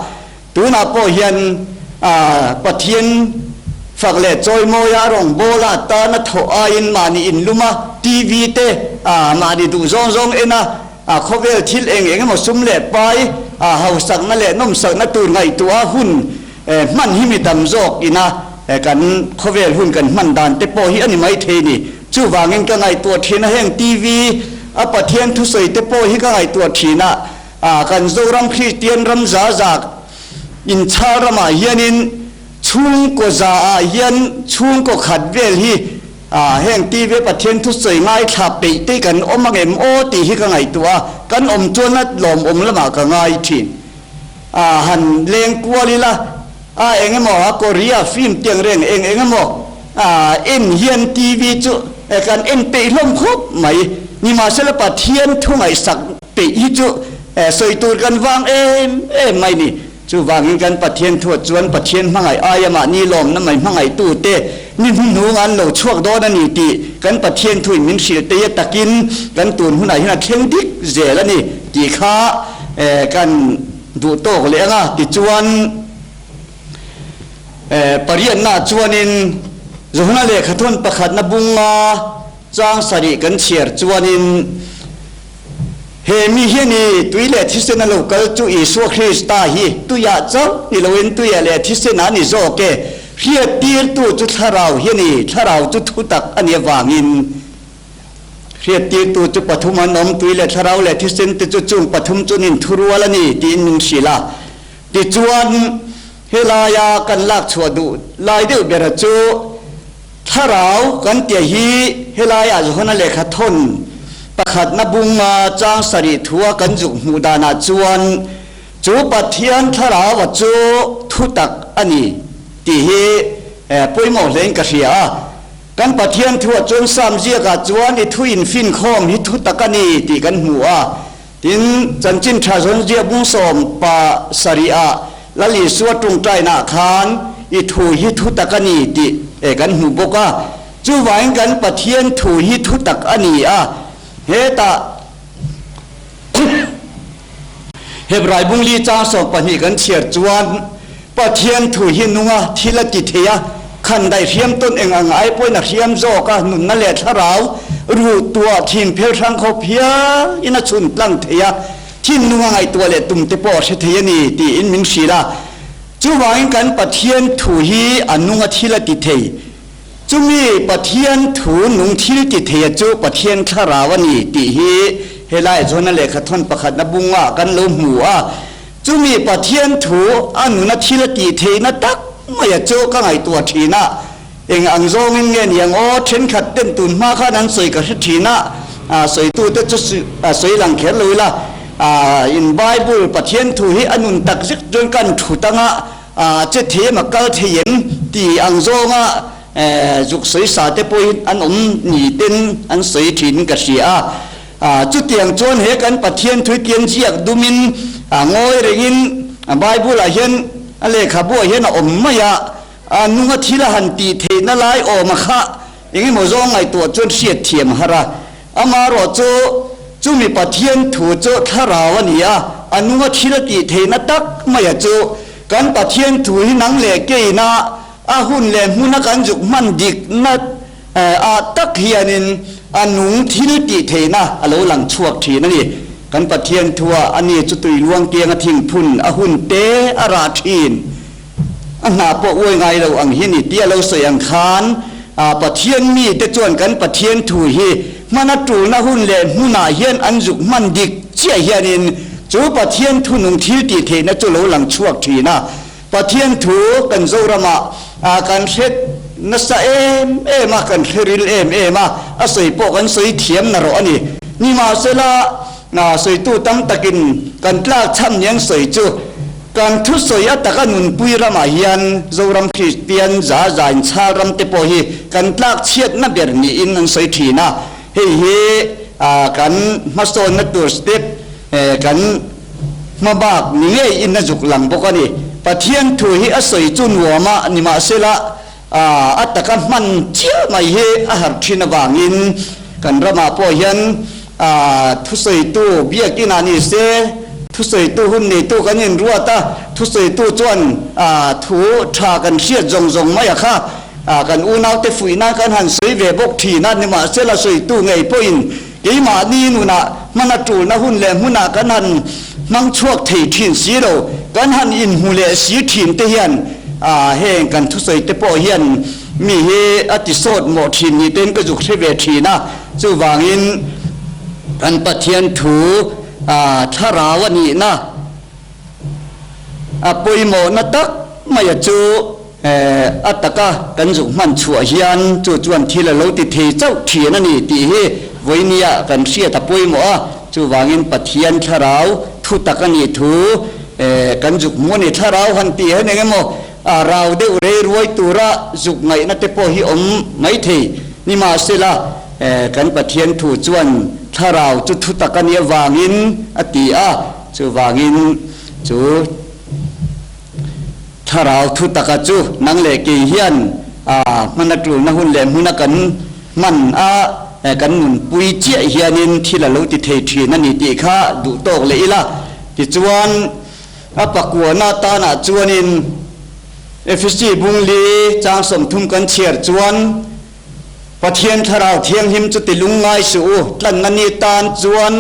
Tunah pawh hian Pathian fak leh chawimawia a rawngbawla atana thawh aiin mahni inlum a, TV te mahni duh zawng zawng en a, khawvel thil eng eng emaw sum leh pai, hausakna leh nawmsakna tur ngaihtuah a hun hman hi mi tam zawk ina kan khawvel hun kan hman dan te pawh hi a ni maithei ni. Chuvangin ka ngaihtuah thin a, heng TV a Pathian thusawi te pawh hi ka ngaihtuah thin a, A kan Zoram Kristian ram za zak inchhal ramah hianin chhungkaw za ah hian chhungkaw khat vel hi a heng TV Pathian thusawi ngaithla peih te kan awm ang em aw tih hi ka ngaihtuah a, kan awm chuan a lawmawm lamah ka ngai thin. A han leng kual ila a eng emaw a Korea film te ang reng eng eng emaw a en hian TV chu kan en peih hlawm khawp mai. Nimahsela Pathian thu ngaihsak Peih hi chu sawi tur kan vang em em mai ni. Chuvangin kan Pathian thuat chuan Pathian hmangaih aia mahni lawmna mai hmangaihtute ni hnuhnung an lo chhuak dawn a ni tih kan Pathian thuin min hrilh teia takin kan tun hunah hian a thleng dik zel a ni tih kha kan duh tawk leh ang a. Tichuan pariatnaah chuanin Johana lehkhathawn pakhatna bunga chang sarih kan chhiar chuanin. He mi hian i tui leh thisen a lo kal chu Isua Krista hi tuiah chauh ni loin tuiah leh thisen ah a ni zawk e. Hriattirtu chu Thlarau hi a ni, Thlarau chu thutak a nih avangin. Hriattirtu chu pathum an awm, tui leh Thlarau leh thisen te chu chung pathum chu an inthurual a ni tiin min hrilh a. Tichuan, helaia kan lak chhuah duh lai deuh bera chu Thlarau kan tia hi helaiah Johana lehkha thawn pakhatna bunga chang sarih thua kan zuk hmuh danah chuan chu Pathian Thlaraua chu thutak a ni tih hi pawimawh hlein ka hria a. Kan Pathian thuah chuan Sam ziakah chuan i thu infinkhawm hi thutak a ni tih kan hmu a. Tin, Chanchin Tha zawn ziah bung sawm pa sarihah Lal Isua tawngtainaah khan i thu hi thutak a ni tih kan hmu bawk a. Chuvangin kan Pathian thu hi thutak a ni a. Hetah Hebrai bung li chang 12 kan chhiar chuan Pathian thu hi nunga thil a ti thei a, khan daih hriam tawn eng ang ai pawhin a hriam zawk a, nunna leh thlarau ruh tuah thin phel hrang khawp hial in a chhun tlang thei a, thinlunga ngaihtuah leh tum te pawh a hre thei a ni tiin min hrilh a. Chuvangin kan Pathian thu hi a nunga thil a ti thei. Chumi Pathian thu nung thil ti thei a chu Pathian thlarau a ni tih hi helaiah chuan a lehkha thawn pakhatna bungah kan lo hmu a. Chumi Pathian thu a nuna thil a tih theihna tak maia chu ka ngaihtuah thin a, eng ang zawngin nge ni ang aw, thenkhat ten tun hma khan an sawi ka hre thin a, sawitute chu sawi lang kher lo ila, in Bible Pathian thu hi a nun tak zek chuan kan thu tanga che thei em a kal thei em tih ang zawnga zuk sawi sa te pawhin an awm ni ten an sawi thin ka hria a. Chutiang chuan he kan Pathian thuitian ziak dumin ngawi rengin Bible-ah hian a lehkhabuah hian a awm mai a, a nunga thil a han tih theihna lai awm a kha engemaw zawng ngaihtuah chuan hriat thiam a har a. Amaherawh chu chumi Pathian thu chu thlarau a ni a, a nunga thil a tih theihna tak maia chu kan Pathian thu hi nang leh keina a hun leh hmuna kan zuk hman dikna Ah tak hianin a nung thil tih theihna a lo lang chhuak thin a ni. Kan Pathian thua a ni chu tui luang kianga thing phun a hun te a rah thin. A hna pawh uai ngai lo ang hi ni tih a lo sawi ang khan Pathian mite chuan kan Pathian thu hi hman a tulna hun leh hmunah hian an zuk hman dik chiah hianin chu Pathian thu nung thil tih theihna chu lo lang chhuak thin a. Pathian thu kan Zoramah kan hre nasa em em a, kan hre ril em em a, a sawi pawh kan sawi thiam na rawh a ni. Nimahsela, sawitu tam takin kan tlak chhan ni an sawi chu, kan thusawi a taka nunpui ramah hian Zoram Kristian za za inchhal ram te pawh hi kan tlak chhiatna ber niin an sawi thin a. Hei hi kan hmasawnna tur step kan Hmabak ni ngei in a zuk lang bawk a ni. Pathian thu hi a sawi chu nuam a, nimahsela a taka hman chiah mai hi a harh thin avangin kan ramah pawh hian thusawitu biakinah ni se, thusawitu hun neitu kan inruat a, thusawitu chuan thu tha kan hriat zawng zawng mai a kha kan unaute fuih nan kan han sawi ve bawk thin a, nimahsela sawitu ngei pawhin Keimahni nunah hman a tulna hun leh hmunah kan han hmang chhuak thei thin si lo, kan han inhmu leh si thin te hian heng kan thusawi te pawh hian mi hi a ti sawt mawh thin ni tein ka zuk hre ve thin a. Chuvangin kan Pathian thu thlarau a nihna a pawimawhna tak maia chu A taka kan zuk hman chhuah hian chu chuan thil a lo ti thei chauh thin a ni tih hi vawinia kan hriat a pawimawh a, chuvangin Pathian thlarau thu tak a nih thu kan zuk hmu a ni. Thlarau han tih hian eng emaw a rau deuh rei ruai tura zuk ngaihna te pawh hi awm mai thei. Nimahsela kan Pathian thu chuan thlarau chu thu tak a nih avangin a ti a, chuvangin chu. Thlarau thu taka chu nang leh kei hian hman a tulna hun leh hmuna kan hman a, kan nunpui chiah hianin thil a lo ti thei thin a ni tih kha duh tawk leh ila. Tichuan, a pakuana tanah chuanin Efesi bungli chang 30 kan chhiar chuan, Pathian Thlarau Thianghlim chu ti lungngai suh u, tlanna ni tan chuan.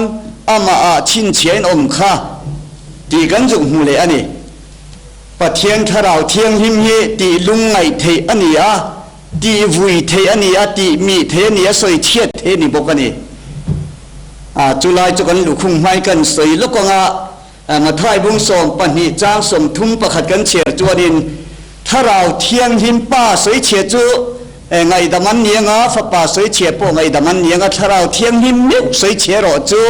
amahah chhinchhiain awm kha tih kan zuk hmu leh a ni. Pathian Thlarau Thianghlim hi tih lungngaih theih a ni a, tih vui theih a ni a, tih mih theih a ni a, sawi chhiat theih a ni bawk a ni. A, chulai chu kan lukhung hmai kan sawi lawk ang a, Mathai bung 12 chang 31 kan chhiar chuanin Thlarau Thianghlim Pa sawi chhia chu ngaihdam an ni anga, Fapa sawi chhia pawh ngaihdam an ni anga, Thlarau Thianghlim meuh sawi chhia erawh chu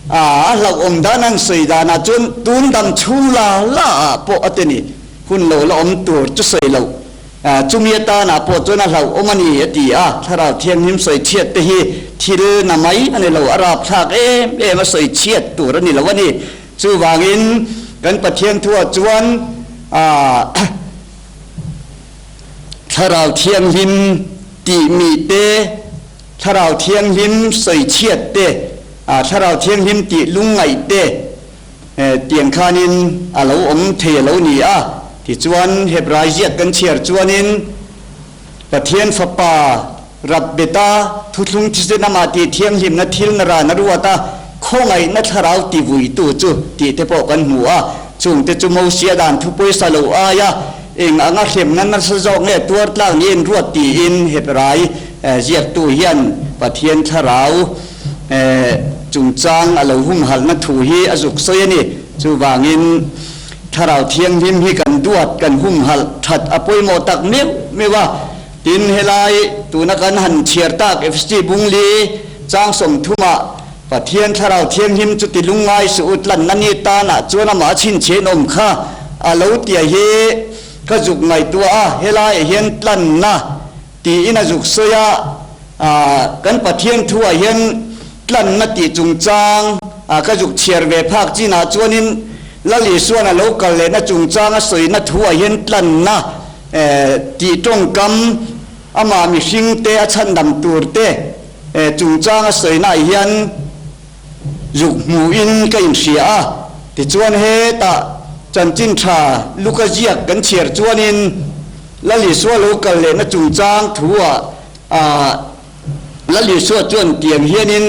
a hlauhawm dan an sawi danah chuan tun dam chhung la la ah pawh a ti ni, hun lo la awm tur chu sawi loh. Chumi atanah pawh chuan a hlauhawm a ni a ti a, Thlarau Thianghlim sawi chhiat te hi thil na mai a ni lo, a rapthlak em em a sawi chhiat tur a ni lo a ni. Chuvangin kan Pathian thuah chuan Thlarau Thianghlim tih mi te, Thlarau Thianghlim sawi chhiat te, Thlarau Thianghlim tih lungngaih te tiang khanin a lo awm thei a lo ni a. Tichuan Hebrai ziak kan chhiar chuanin Pathian Fapa Rabbeta thuthlung thisen amah tih thianghlimna thil na ran a ruat a, khawngaihna thlarau tivuitu chu tih te pawh kan hmu a. Chungte chu Mosia dan thu pawisa lo aia eng anga hremna nasa zawk nge tuar tlak niin ruat tiin Hebrai ziaktu hian Pathian thlarau chungchang a lo humhalhna thu hi a zuk sawi a ni. Chuvangin thlarau thianghlim hi kan duat, kan humhalh that a pawimawh tak meuh meuh a. Tin, helai tuna kan han chhiar tak Efesi bungli chang 30ah Pathian Thlarau Thianghlim chu ti lungngai suh u tlanna ni tanah chuan amah a chhinchhiain awm kha a lo tia hi ka zuk ngaihtuah a, helaiah hian tlanna tiin a zuk sawi a, kan Pathian thuah hian tlanna tih chungchang ka zuk chhiar ve phak chinah chuanin Lal Isuan a lo kal lehna chungchang a sawina thuah hian tlanna Tih tawngkam amah mihring te a chhandam tur te chungchang a sawinaah hian zuk hmuhin ka inhria a. Tichuan hetah chanchin tha Luka ziak kan chhiar chuanin Lal Isua lo kal lehna chungchang thuah Lal Isua chuan tiang hianin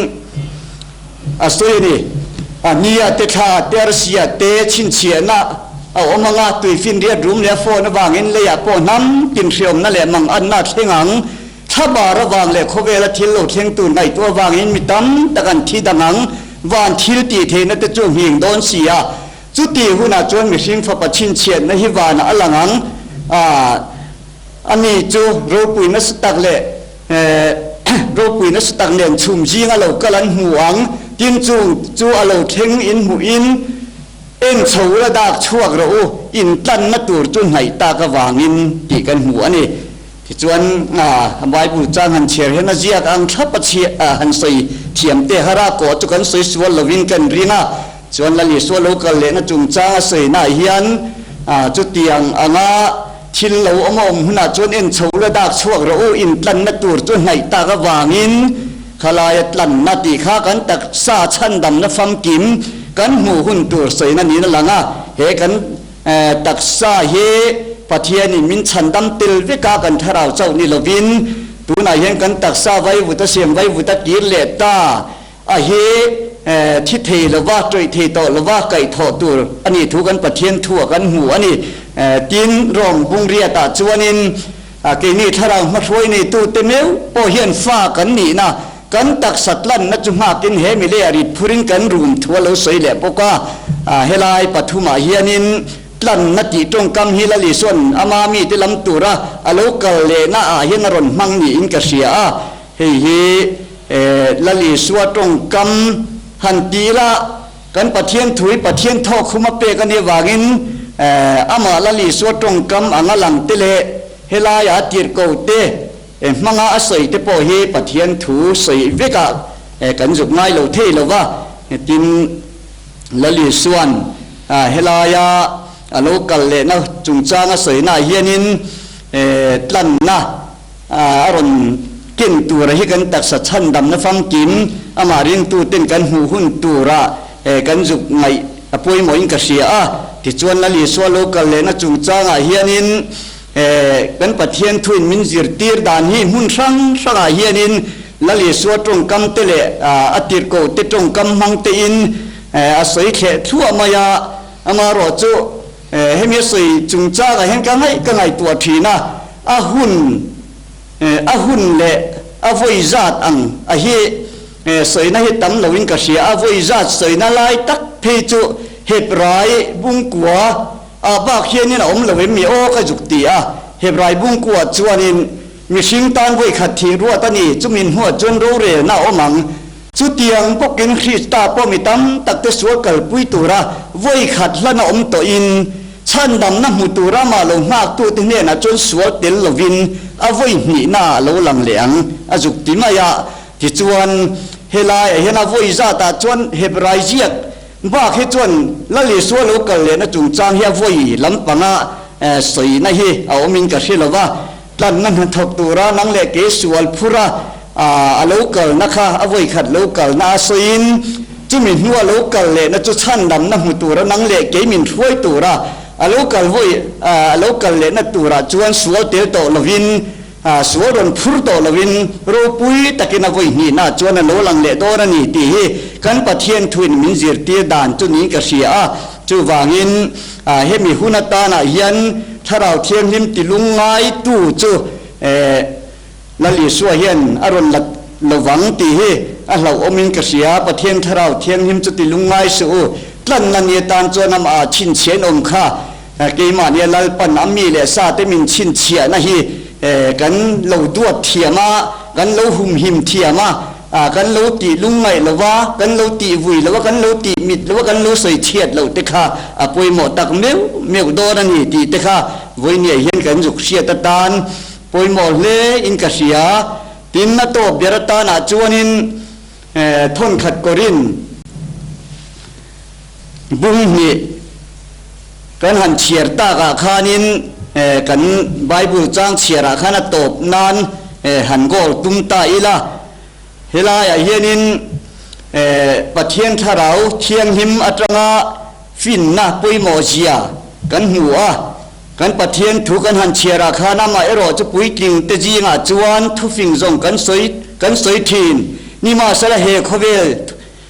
a sawi a ni, A hnia te thla te arsia te chhinchhiahna a awm ang a, tuifinriat rum leh a phone avangin leiah pawh hnam tin hriawmna leh manganna a thleng ang. Thla bar avang leh khawvela thil lo thleng tur ngaihtuah avangin mi tam tak an thi dang ang. Van thil tih theihna te chu nghing dawn si a. Chuti hunah chuan mihring fapa chhinchhiahna hi vanah a lang ang. A ni chu ropui nasa tak leh ropui nasa tak nen chhum zinga lo kal an hmu ang. Tin, chung chu a lo thleng in hmuhin en chho la dak chhuak rawh u, in tlanna tur chu hnaih tak avangin tih kan hmu a ni. Tichuan, Bible chang han chhiar hian a ziak ang thlap a chhiah han sawi thiam te hara kawh chu kan sawi sual lovin kan ring a. Chuan Lal Isua lo kal lehna chungchang a sawinaah hian chutiang anga Thil lo awm a awm hunah chuan en chho la dak chhuak rawh u, intlanna tur chu hnaih tak avangin khalaia tlanna tih kha kan taksa chhandamna famkim kan hmuh hun tur sawina niin a lang a, he kan taksa hi Pathianin min chhandam tel vek a, kan thlarau chauh ni lovin tunah hian kan taksa vaivuta siam vaivuta kir leh ta. A hi thi thei lova, tawih thei tawh lova kaihthawh tur a nih thu kan Pathian thu ah kan hmu a ni. Tin, Rom bungriatah chuanin keini thlarau hmahruai neitute meuh pawh hian fa kan nihna, kan taksa tlanna chu nghakin he milei a rit phurin kan rum thu a lo sawi leh bawk a. Helai pathumah hianin tlanna tih tawngkam hi Lal Isua'n ama mite lam tura a lo kal lehna ah hian a rawn hmang niin ka hria a. Hei hi Lal Isua tawngkam han ti ila, kan Pathian thu hi Pathian thawk hum a pek a nih avangin amah Lal Isua tawngkam anga lang te leh helaia a tirhko te hmanga a sawi te pawh hi Pathian thu sawi vekah kan zuk ngai lo thei lo va. Tin, Lal Isua'n helaia a lo kal lehna chungchanga sawinaah hianin tlanna, A rawn ken tura hi kan taksa chhandamna famkim, amah ringtuten kan hmuh hun tura kan zuk ngaih a pawimawhin ka hria a. Tichuan Lal Isua lo kal lehna chungchangah hianin kan Pathian thuin min zirtir dan hi hmun hrang hrangah hianin Lal Isua tawngkam te leh a tirhkoh te tawngkam hmang tein a sawi thleh thluah mai a. Amaherawh chu hemi a sawi chungchangah hian ka ngaih ka ngaihtuah thin a, a hun a hun leh a vawi zat ang a hi sawina hi tam loin ka hria. A vawi zat sawina lai tak phei chu Hebrai bungkua ah bak hianin a awm lo em mi aw ka zuk ti a. Hebrai bungkua chuanin mihring tan vawi khat thih ruat a ni, chumi hnuah chuan rorelna a awm ang. Chutiang bawkin Krista pawh mi tam takte sual kalpui tura vawi khat hlan a awm tawhin, chhandamna hmu tura mah lo nghaktute hnenah chuan sual tel lovin a vawi hnihna a lo lang leh ang a zuk ti mai a. Tichuan, helaiah hian a vawi zatah chuan Hebrai ziak bak hi chuan Lal Isua lo kal lehna chungchang hi a vawi lampanga sawina hi a awmin ka hre lo va. Tlanna hnathawk tura nang leh kei sual phura a lo kalna kha a vawikhat lo kalna a sawiin, chumi hnua lo kal lehna chu chhandamna hmu tura nang leh kei min hruai tura a lo kal vawi a lo kal lehna turah chuan sual tel tawh lovin sual rawn phur tawh lovin ropui takin a vawi hnihnaah chuan a lo lang leh dawn a ni tih hi kan Pathian thuin min zirtir dan chu niin ka hria a. Chuvangin hemi hun atanah hian Thlarau Thianghlim ti lungngaitu chu Lal Isua hian a rawn la lovang tih hi a hlauhawmin ka hria. Pathian Thlarau Thianghlim chu ti lungngai suh u. Tlanna ni atan chuan amah chhinchhiah in awm kha keimahnia Lalpan a mi leh sa te min chhinchhiahna hi kan lo duat thiam a, kan lo humhim thiam a. A, kan lo tih lungngaih lo va, kan lo tih vui lo va, kan lo tih mit lo va, kan lo sawi chhiat loh te kha a pawimawh tak meuh meuh dawn a ni tih te kha vawinia hian kan zuk hriat atan pawimawh hle in ka hria. Tin, a tawp ber atanah chuanin thawnkhat kawrin bung hnih kan han chhiar takah khanin kan Bible chang chhiarah khan a tawp nan han goal tum ta ila. Helaiah hianin Pathian Thlarau Thianghlim atanga finna pawimawh zia kan hmu a. Kan Pathian thu kan han chhiarah khan amah erawh chu puitling te zingah chuan thufing zawng kan sawi kan sawi thin. Nimahsela he khawvel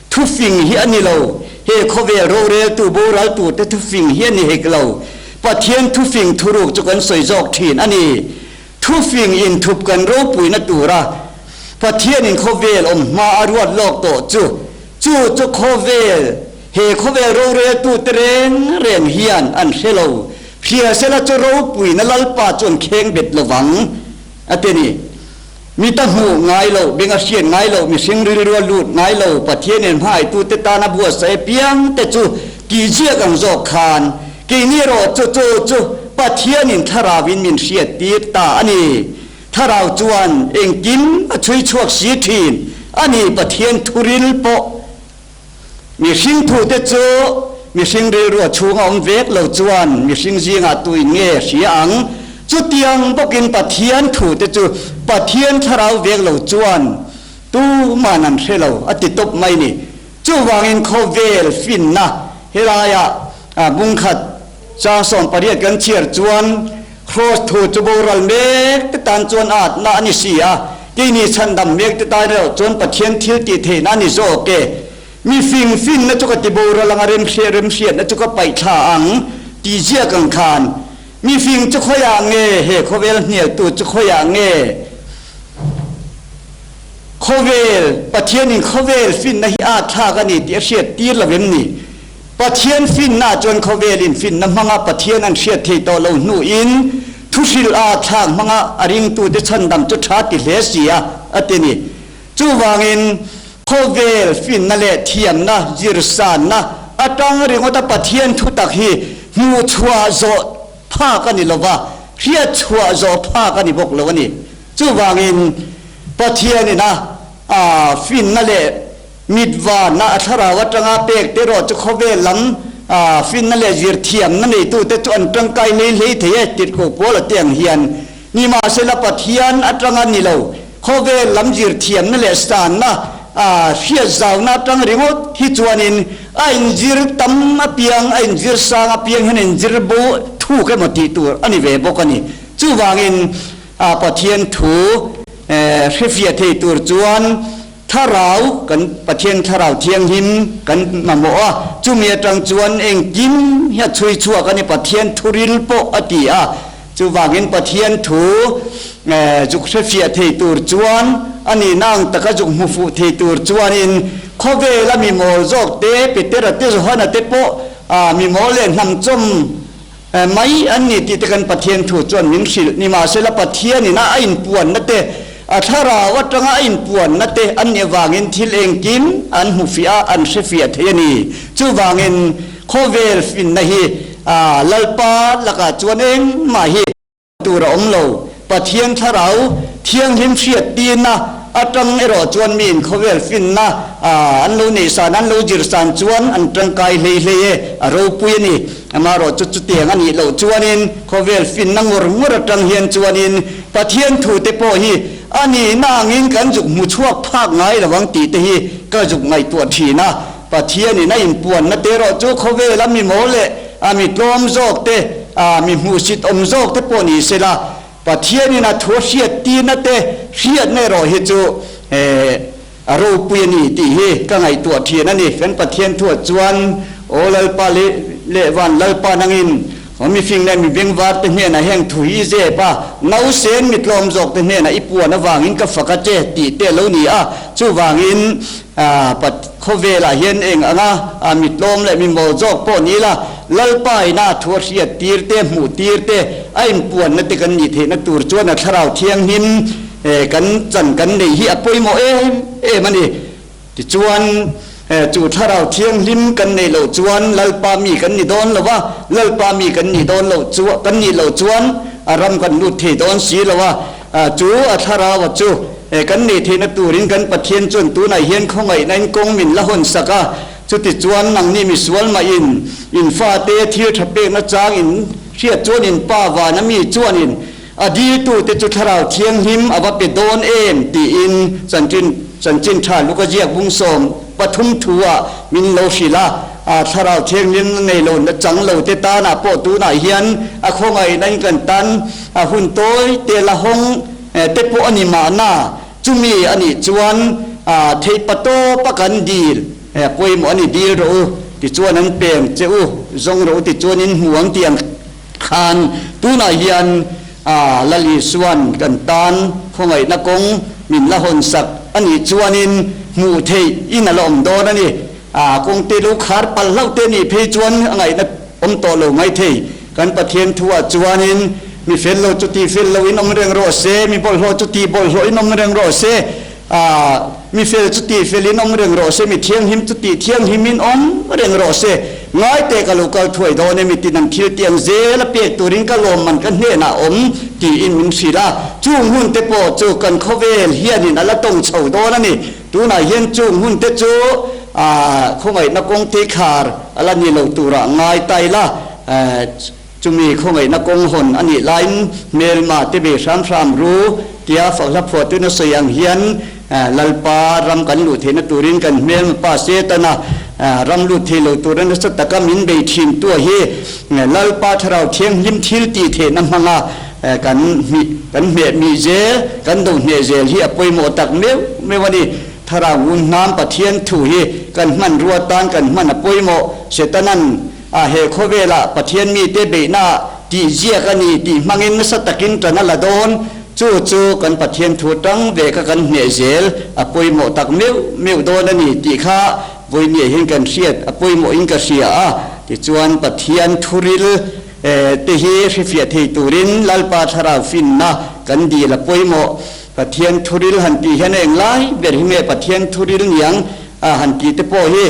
Thufing hi a ni lo. He khawvel roreltu boraltute thufing hi a ni hek lo. Pathian thufing thuruk chu kan sawi zawk thin a ni. Thufing inthup kan ropuina tura Pathianin khawvel awm hma a ruat lawk tawh chu, chu chu khawvel, he khawvel roreltute reng reng hian an hre lo. Hria sela chu ropuina Lalpa chu an kheng bet lovang, a ti a ni. Mi ta hmuh ngai loh, beng a hriat ngai loh, mihring rilru a lut ngai lo, Pathian in hmaitute tana buatsaih apiang te chu tih ziak ang zawk khan, keini erawh chu chu chu Pathian in thlarau in min hriat tir ta a ni. Thlarau chuan engkim a chhui chhuak si thin a ni, Pathian thuril pawh. Mihring thute chu mihring rilru a chhunga awm vek lo chuan mihring zingah tuin nge hria ang? Chutiang bawkin Pathian thute chu Pathian thlarau vek lo chuan tuman an hre lo a ti tawp mai ni. Chuvangin khawvel finna helaiah bungkhat chang 18 kan chhiar chuan Kraws thu chu boral mek te tan chuan a atna a ni si a, keini chhandam mek te tan erawh chuan Pathian thil tih theihna a ni zawk e. Mi fing finna chu ka ti boral ang a, remhriat remhriatna chu ka paih thla ang tih ziak ang khan mi fing chu khawiah nge he khawvel hnialtu chu khawiah nge khawvel Pathianin khawvel finna hi a thlak a ni tih a hriat tir lo em ni? Pathian finna chuan khawvelin finna hmanga Pathian an hriat thei tawh lo hnuin thuhrilh a thlak hmanga a ringtute chhandam chu tha ti hle si a, a ti ni. Chuvangin khawvel finna leh thiamna zirsanna atang ringawta Pathian thutak hi hmuhchhuah zawh phak a ni lo va, hriatchhuah zawh phak a ni bawk lo a ni. Chuvangin Pathianin a finna leh Mit vanna a thlarau atanga pek te erawh chu khawvel lam finna leh zirthiamna neitute chu an tangkai hlei hlei thei e, tirhkoh pawl a ti ang hian. Nimahsela Pathian atanga ni lo, khawvel lam zirthiamna leh sanna hriatzauna atang ringawt hi chuanin a inzir tam apiang, a inzir sang apiang hian inzir bo thuk emaw tih tur a ni ve bawk a ni. Chuvangin Pathian thu. Hrefiah thei tur chuan Thlarau, kan Pathian Thlarau Thianghlim kan mamawh a, chumi atang chuan engkim hi a chhui chhuak a ni, Pathian thuril pawh a ti a. Chuvangin Pathian thu zuk hrefiah thei tur chuan a nihna ang taka zuk hmu fuh thei tur chuanin khawvela mi mawl zawk te, Petera te, Johana te pawh mi mawl leh hnamchawm mai an ni tih te kan Pathian thu chuan min hrilh. Nimahsela Pathianin a a inpuanna te, a thlarau atanga a inpuanna te an nih avangin thil engkim an hmu fiah a, an hre fiah thei a ni. Chuvangin khawvel finna hi Lalpa lakah chuan engmah hi tur a awm lo. Pathian thlarau thianghlim hriat tina atang erawh chuan miin khawvel finna an lo neih san, an lo zir san chuan an tangkai hlei hlei e, a ropui a ni. Amaherawh chu chutiang a nih loh chuanin khawvel finna ngawr ngawr atang hian chuanin Pathian thute pawh hi a nihna angin kan zuk hmu chhuak phak ngai lo ang tih te hi ka zuk ngaihtuah thin a. Pathianin a inpuanna te erawh chu khawvela mi mawl leh a mi tlawm zawk te, a mi hmuhsit awm zawk te pawh ni sela, Pathianin a thu a hriat tirna te hriatna erawh hi chu a ropui a ni tih hi ka ngaihtuah thin a ni. Kan Pathian thuah chuan, Aw Lalpa leh leh van Lalpa nangin aw mi fing leh mi bengvar te hnenah heng thu hi i zep a, nausen mi tlawm zawk te hnenah i puan avangin ka fak a che tih te a lo ni a. Chuvangin Khawvelah hian eng anga a mi tlawm leh mi mawl zawk pawh ni ila, Lalpa ina a thu a hriat tir te, hmuh tir te, a inpuanna te kan nih theihna tur chuan a Thlarau Thianghlim kan chan kan neih hi a pawimawh em em a ni. Tichuan, chu Thlarau Thianghlim kan neih loh chuan Lalpa mi kan ni dawn lo a, Lalpa mi kan nih dawn loh chu kan nih loh chuan a ram kan lut thei dawn si lo a. Chu a Thlarau chu kan neih theihna turin kan Pathian chuan tunah hian khawngaihnain kawng min la hawn sak a. Chutichuan nangni misual mahin in fate thil tha pekna chang in hriat chuan in Pa vana mi chuanin a diltute chu Thlarau Thianghlim a va pe dawn em tiin chanchin chanchin tha Luka ziak bung 13 thu-ah min lo hrilh a. Thlarau Thianghlim na nei lo na chang lo te tanah pawh tunah hian a khawngaihnain kan tan a hun tawi te la hawng te pawh a ni mahna, chumi a nih chuan theihpa tawpa kan dil pawimawh a ni, dil rawh u tichuan an peng che u, zawng rawh u tichuan in hmu ang tih ang khan tunah hian Lal Isuan kan tan khawngaihna kawng min la hawn sak a nih chuanin hmuh theih in a la awm dawn a ni. Kawngte lo khar palh hlauh te nih phei chuan a ngaihna awm tawh lo mai thei. Kan Pathian thuah chuanin mi fel lo chu ti fel lo in awm reng rawh se, mi bawlhhlawh chu ti bawlhhlawh in awm reng rawh se, mi fel chu ti fel in awm reng rawh se, mi thianghlim chu ti thianghlim in awm reng rawh se. Ngaite ka lo kal thuai dawn e, mi tin an thil tiang zel a pek turin ka lawmman ka hnenah awm tiin min hrilh a. Chung hun te pawh chu kan khawvel hianin a la tawng chho dawn a ni. Tunah hian chung hun te chu khawngaihna kawng te khar a la ni lo turah ngai ta ila, chumi khawngaihna kawng hawn a nih laiin hmelma te bei hram hram ru tia fakhla phuahtuin a sawi ang hian Lalpa ram kan luh theihna turin kan hmelma pa Setana ram lut thei lo tura nasa taka min bei thin tua hi Lalpa Thlarau Thianghlim thil tih theihna hmanga kan kan hmeh mih zel, kan do hneh zel hi a pawimawh tak meuh meuh a ni. Thlarau ngun hnam Pathian thu hi kan hmanrua tan kan hman a pawimawh. Setanan a he khawvelah Pathian mite beihna tih ziak a ni tih hmangin nasa takin tan a la dawn. Chu chu kan Pathian thu tang ve kha kan hneh zel a pawimawh tak meuh meuh dawn a ni tih kha vawinia hian kan hriat a pawimawhin ka hria a. Tichuan Pathian thuril Te hi hrifiah thei turin Lalpa Thlarau finna kan dil a pawimawh. Pathian thuril han tih hian eng lai ber hi nge Pathian thuril niang a han tih te pawh hi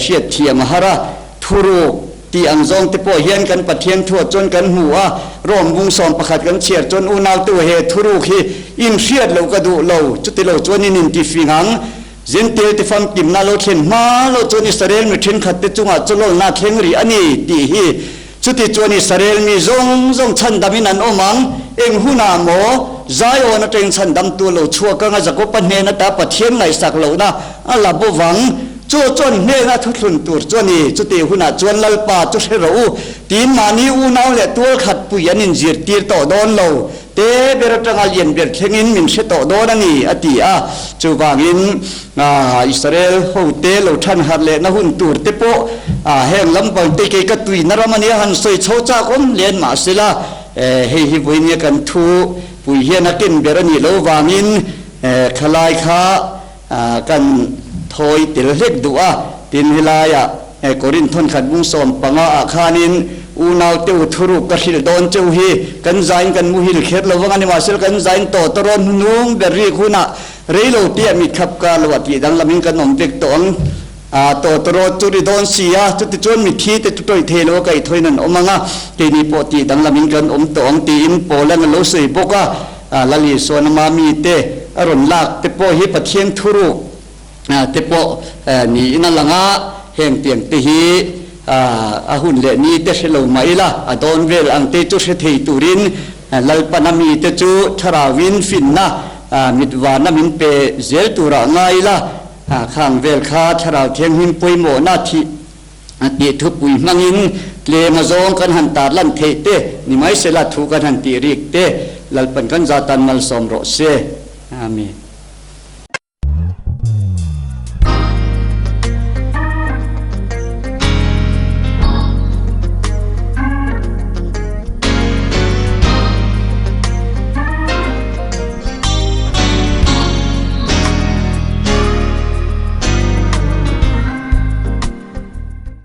hriat thiam a har a. Thuruk tih ang zawng te pawh hian kan Pathian thuah chuan kan hmu a, Rom bung 11 kan chhiar chuan unautu he thuruk hi in hriat loh ka duh lo, chuti lo chuan in intifing ang. Zentel te famkimna lo thlen hma lo chuan Israel mi thenkhat te chungah chawlawlna a thleng rih a ni tih hi. Chuti chuan Israel mi zawng zawng chhandamin an awm ang, eng hunah maw Zion atangin chhandamtu lo chhuak anga Jakoba hnen ata Pathian ngaihsak lohna a la bo vang. Chu chuan hnena thuthlun tur chu a ni. Chutih hunah chuan Lalpa chu hre rawh u, tiin mahni unau leh tualkhat pui an inzirtir tawh dawn lo. Te ber atanga lian ber thlengin min hre tawh dawn a ni, a ti a. Chuvangin, Israel hote lo than harh lehna hun tur te pawh heng lampang te kei ka tuina ram a nia han sawi chho chak awm hle mahsela, hei hi vawinia kan thu pui hian a ken ber a nih loh vangin khalai kha kan thawi tel hlek duh a. Tin, helaiah Korinth thawnkhat bung 15 ah khanin unau teu thuruk ka hrilh dawn cheu hi kan zain kan muhil kher lo vang a ni. Mahse, kan zain tawh ta rawn hnung ber rik hunah rei lo tih mitkhap kar lo ah tih danglamin kan awm vek tawh ang. Tawh ta rawt chu ri dawn si a, chutichuan mithi te chu tawih thei lo a kaihthawin an awm ang a, keini pawh tih danglamin kan awm tawh ang tiin Paulan a lo sawi bawk a. Lal Isuan ama mite a rawn lak te pawh hi Pathian thuruk te pawh niin a lang a, heng tiang te hi a hun leh ni te hre lo mah ila, a dawn vel ang te chu hre thei turin Lalpana mite chu thlarauin finna mitvarna min pe zel turah ngai ila, khang vel kha thlarau thianghlim pawimawhna thih tih thupui hmangin tlem a zawng kan han tarlan theih te ni mai sela thu kan han tih rik te Lalpan kan zatan malsawm rawh se. Amen.